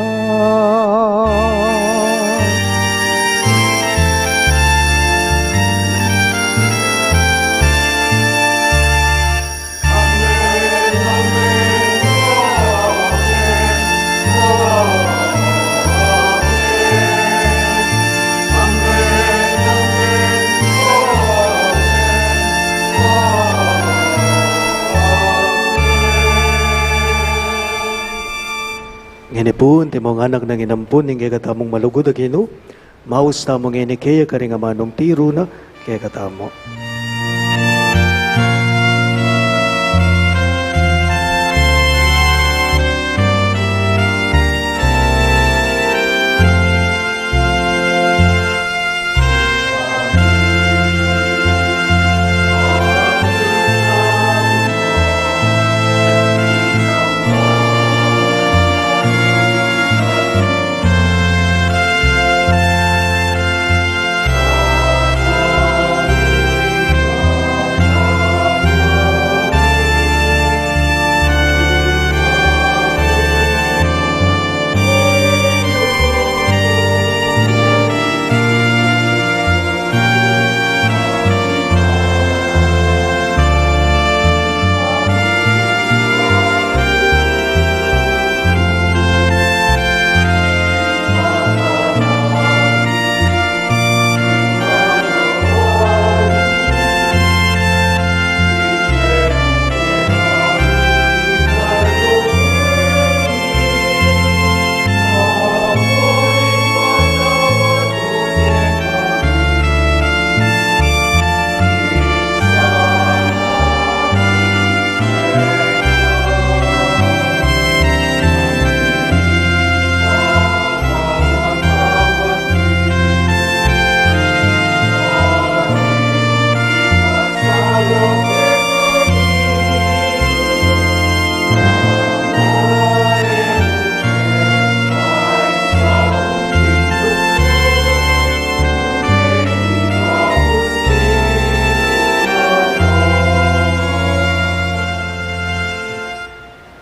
Ngeni pu, antimong anak nang inampun ning kekatamung malugud a Ginu, maus tamu ngeni kaya karing amanung tiru na kekatamu.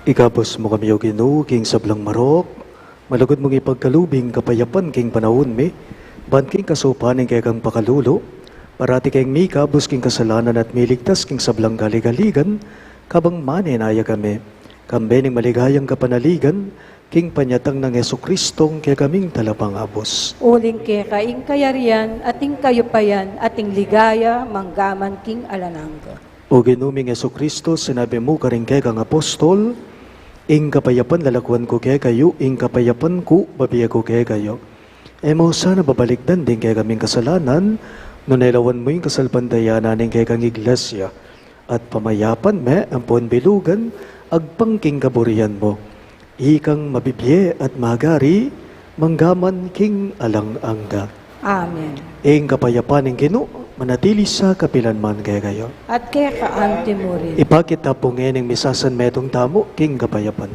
Ikabus mu kami, O Ginu, king sablang marok, malugud mung ipagkalub ing kapayapan king panaun mi, ban king kasaupan ning kekang pakalulu, parati keng mikabus king kasalanan at miligtas king sablang kaligaligan, kabang manenaya kami, kambe ning maligayang kapanaligan, king panyatang nang Jesucristo, ing kekaming Talapangabus. Uling keka ing kayarian, at ing kayupayan, at ing ligaya, manggaman king alang angga. O Ginu ming Jesucristo, sinabi mu karing kekang apostol, ing kapayapan lalakuan ku kekayu, ing kapayapan ku bibie ku kekayu. E mu sana babalikdan ding kekaming kasalanan, nune lawan mu ing kasalpantayanan ning kekang Iglesia, at pamayapan me ampon bilugan, agpang king kaburian mu. Ikang mabibie at magari, manggaman king alang angga. Amen. Ing kapayapan ning Ginu, manatili sa kapilan man kekayu. At keka anti mu rin. Ipakit ta pu ngeni ing misasan metung tamu king kapayapan.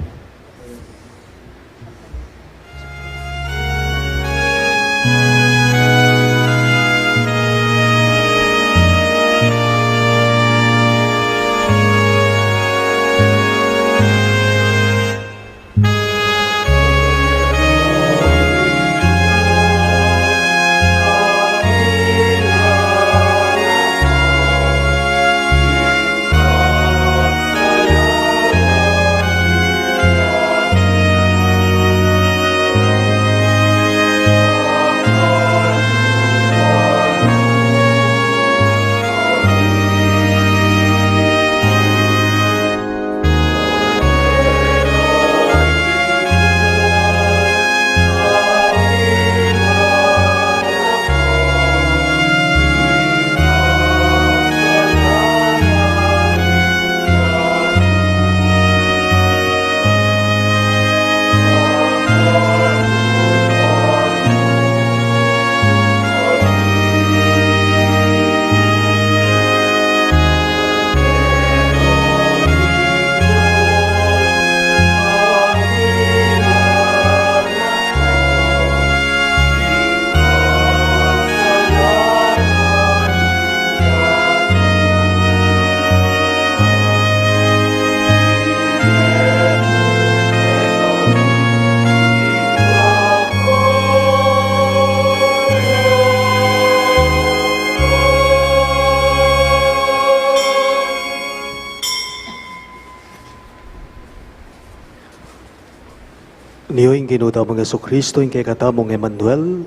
Nio ing Ginu tamung Jesucristo, ing kekatamung Emmanuel,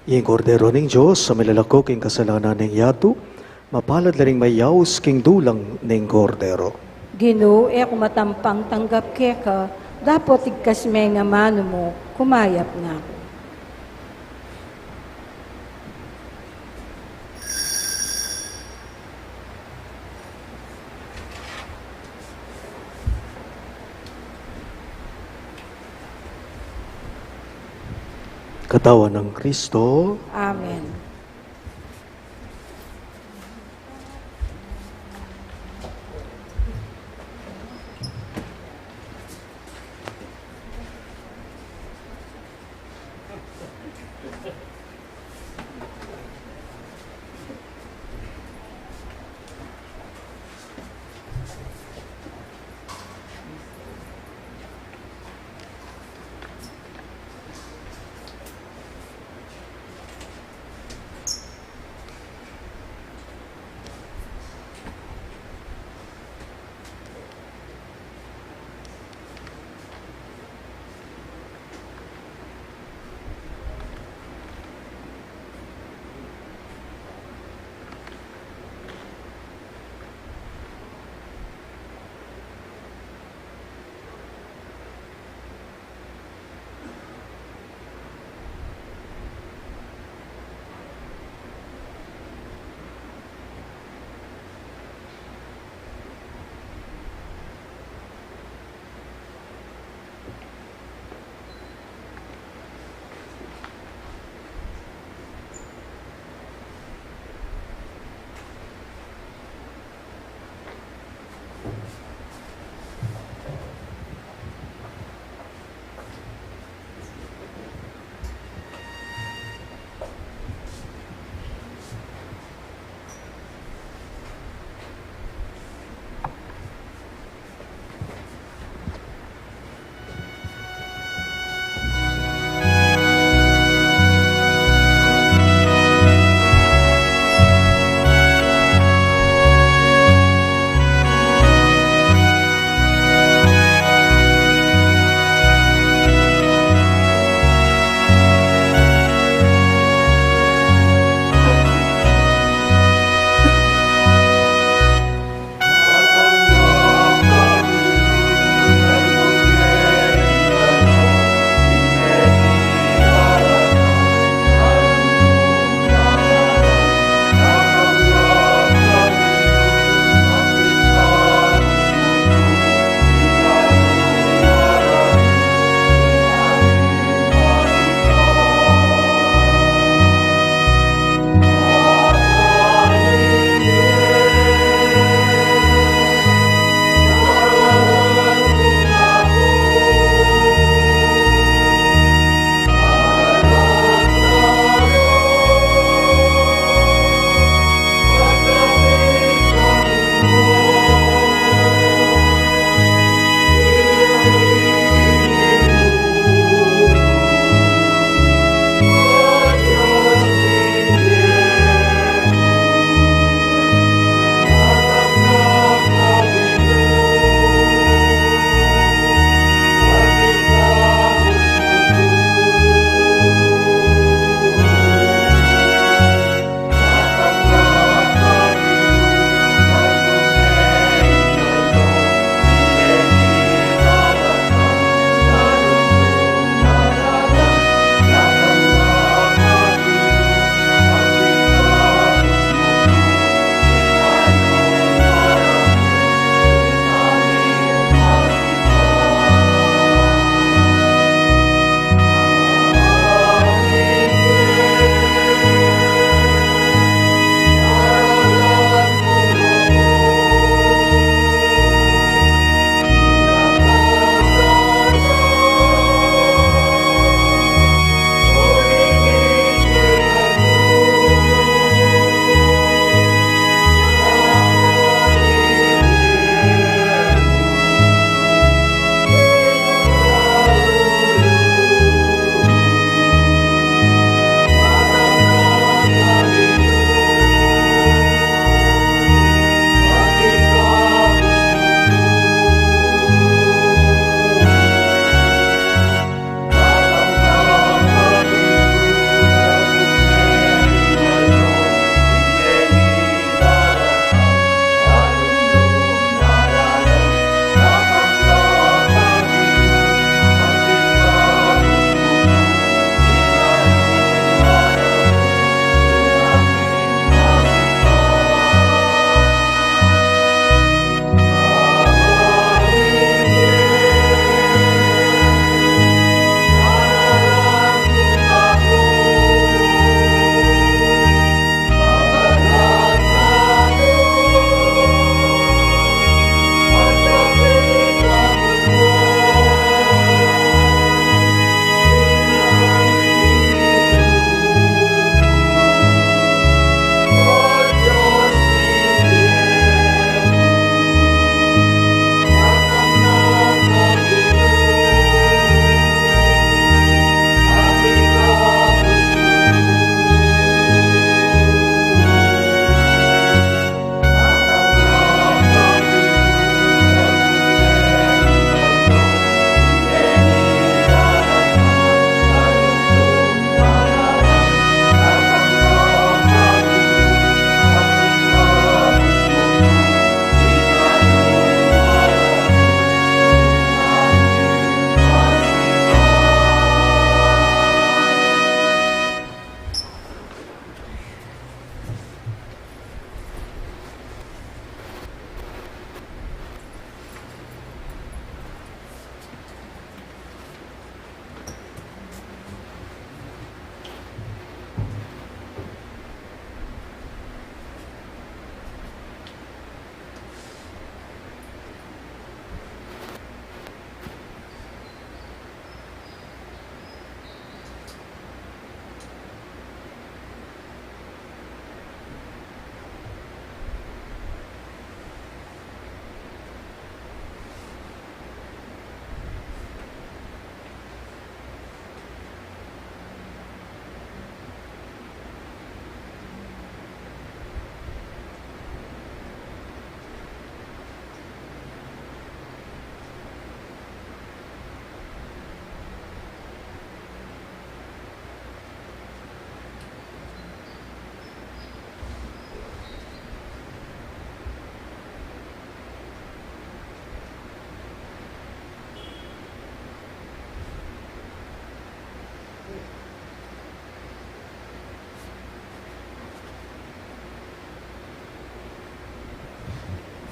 ing Kordero ning Dios, a milalako king kasalanan ning yatu, mapalad la ring mayaus king dulang ning Kordero. Ginu, e ku matampang tanggap keka, dapot igkas me ing amanu mu, kumayap na ku. Katawan nang Kristo. Amen.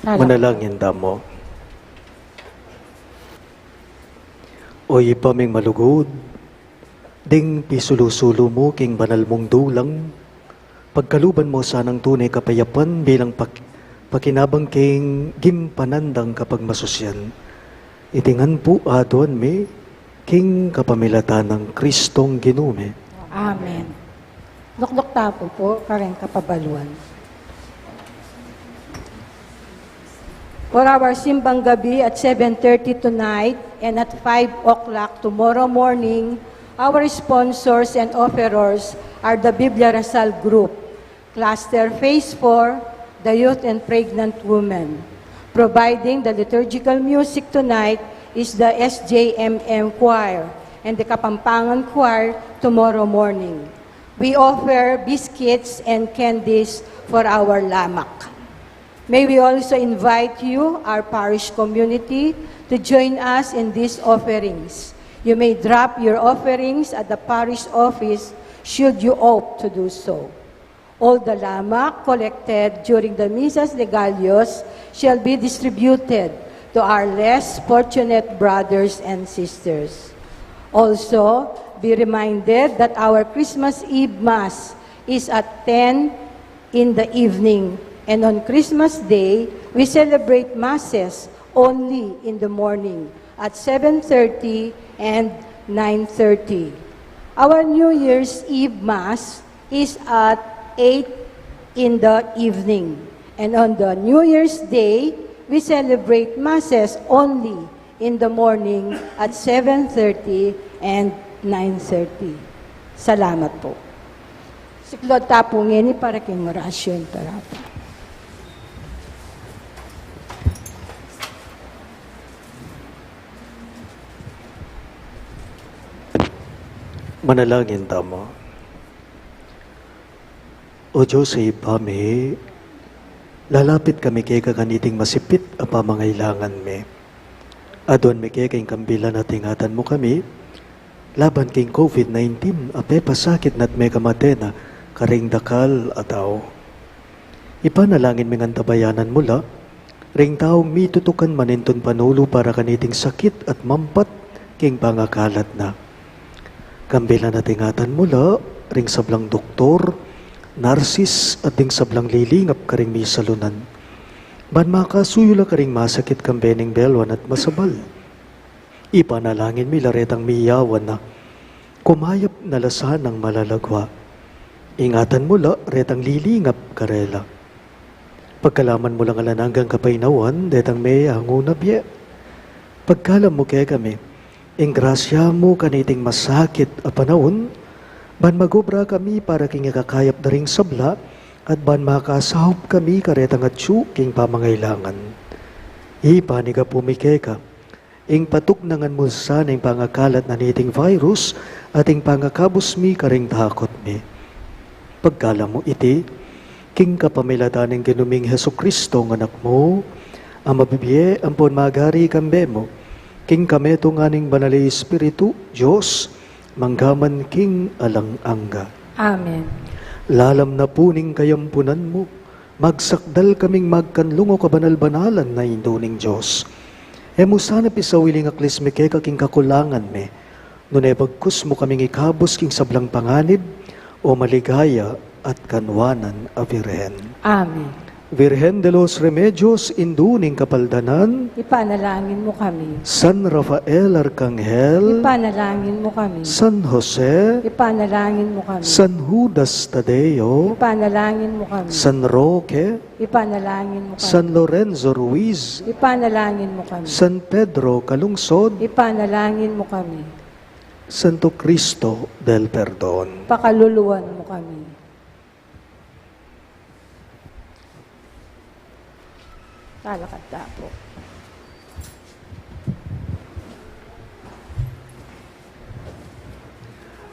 Manalangin tamu. O Ibpa ming malugud, ding pisulu-sulu mu king banal mung dulang, pagkaluban mu sanang tune kapayapan bilang pak-, pakinabang king gimpanan dang kapagmasusian. Iti ngan pu aduan mi king kapamilatan nang Kristong Ginu mi. Amen. Lukluk tamu pu kareng kapabaluan. For our simbang gabi at seven thirty tonight and at five o'clock tomorrow morning, our sponsors and offerers are the Biblia Rasal Group, Cluster Phase four, the Youth and Pregnant Women. Providing the liturgical music tonight is the S J M M Choir and the Kapampangan Choir tomorrow morning. We offer biscuits and candies for our lamak. May we also invite you, our parish community, to join us in these offerings. You may drop your offerings at the parish office should you opt to do so. All the lamak collected during the Misas de Gallos shall be distributed to our less fortunate brothers and sisters. Also, be reminded that our Christmas Eve Mass is at ten in the evening, and on Christmas Day, we celebrate Masses only in the morning at seven thirty and nine thirty. Our New Year's Eve Mass is at eight in the evening, and on the New Year's Day, we celebrate Masses only in the morning at seven thirty and nine thirty. Salamat po. Siklaud ta pu ngeni para king Oratio Imperata. Manalangin tamu. O Dios a Ibpa mi, lalapit kami keka kaniting masipit a pamangailangan mi. Aduan mi keka ing kambilan at ingatan mu kami laban king COVID nineteen a pepasakit na't mekamate na karing dakal a tau. Ipanalangin mi ngan tabayanan mu la ring taung mitutukan manintun panulu para kaniting sakit at mampat king pangakalat na. Kambilan at ingatan mu la ring sablang doktor, narsis, at ding sablang lilingap karing misalunan, ban makasuyu la karing masakit kambe ning belwan at masabal. Ipanalangin mi la retang miyawan na kumayap na la sanang malalagua. Ingatan mu la retang lilingap karela. Pagkalaman mu lang alang anggang kapaynawan detang meangu na bie. Pagkalam mu kekami ing grasya mu kaniting masakit a panaun, ban magobra kami para king ikakayap da ring sabla, at ban makasaup kami karetang atyu king pamangailangan. Ipanyawad mi keka ing patugnangan mu sana ing pangakalat na niting virus at ing pangakabus mi karing takut mi. Pagkalam mu iti king kapamilatan ning Ginu ming Jesucristo, ing Anak mu, a mabibie ampon magari kambe mu, king kametungan ning Banal a Espiritu, Dios, mangga man king alang angga. Amen. Lalam na pu ning kayampunan mu, magsakdal kaming magkanlungu kabanal-banalan na Indu ning Dios. E mu sana pisawili ing aklis mi keka king kakulangan mi, nune bagkus mu kaming ikabus king sablang panganib, o maligaya at kanwanan a Virgen. Amen. Virgen de los Remedios, Indu ning Kapaldanan, ipanalangin mu kami. San Rafael Arkanghel, ipanalangin mu kami. San Jose, ipanalangin mu kami. San Judas Tadeo, ipanalangin mu kami. San Roque, ipanalangin mu kami. San Lorenzo Ruiz, ipanalangin mu kami. San Pedro Calungsod, ipanalangin mu kami. Santo Cristo del Perdon, pakaluluan mu kami. Talakad ta pu.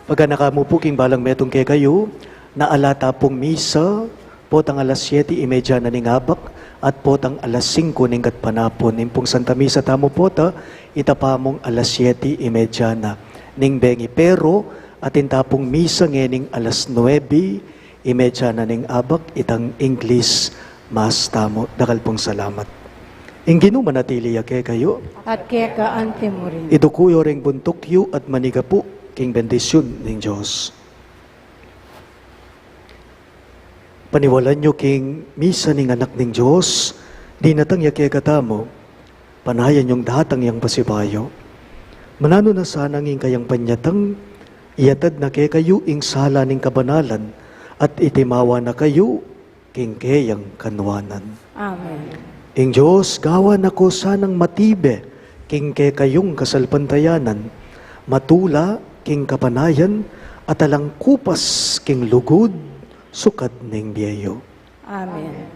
Paganaka mu pu king balang metung kekayu, na ala ta pung misa potang alas siete y media na ning abak, at potang alas singko ning gatpanapun. Ing pung Santa Misa tamu pota, itapa mung alas siete y media na ning bengi, pero atin ta pung misa ngening alas nuebe y media na ning abak, itang English Mass tamu. Dakal pung salamat. Ing Ginu manatili ya kekayu. At keka antimurin. Iduku yu ring buntuk yu at manigapu king bendisyun ning Dios. Paniwalan yu king misa ning Anak ning Dios, dinatang ya kekatamu, panayan yung datang yang pasibayu. Mananu na sanang ing kayang panyatang, iyatad na kekayu ing sala ning kabanalan, at itimawa na kayu king keyang kanuanan. Amen. Ing Dios gawan na ko sanang matibe king kekayung kasalpantayanan, matula king kapanayan, at alang kupas king lugud sukat ning bie yu. Amen.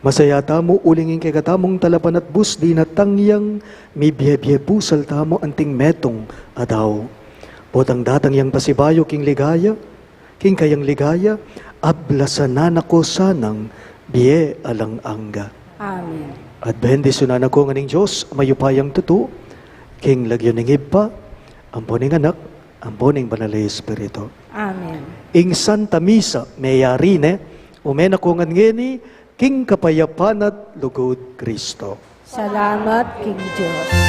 Masaya tamu uling ing kekatamung talapanatbus dinatang yang mibie-bie pusal tamu anting metung a tau. Potang datang yang pasibayu king ligaya, king kayang ligaya, ablasan na ko sanang bie alang angga. Amen. At bendisyunan na ko ngan ning Dios a mayupayang tutu, king lagyu ning Ibpa, ampo ning Anak, ampo ning Banal a Espiritu. Amen. Ing Santa Misa meyari ne, ume na ko ngan ngeni, king kapayapan at lugud Kristo. Salamat king Dios.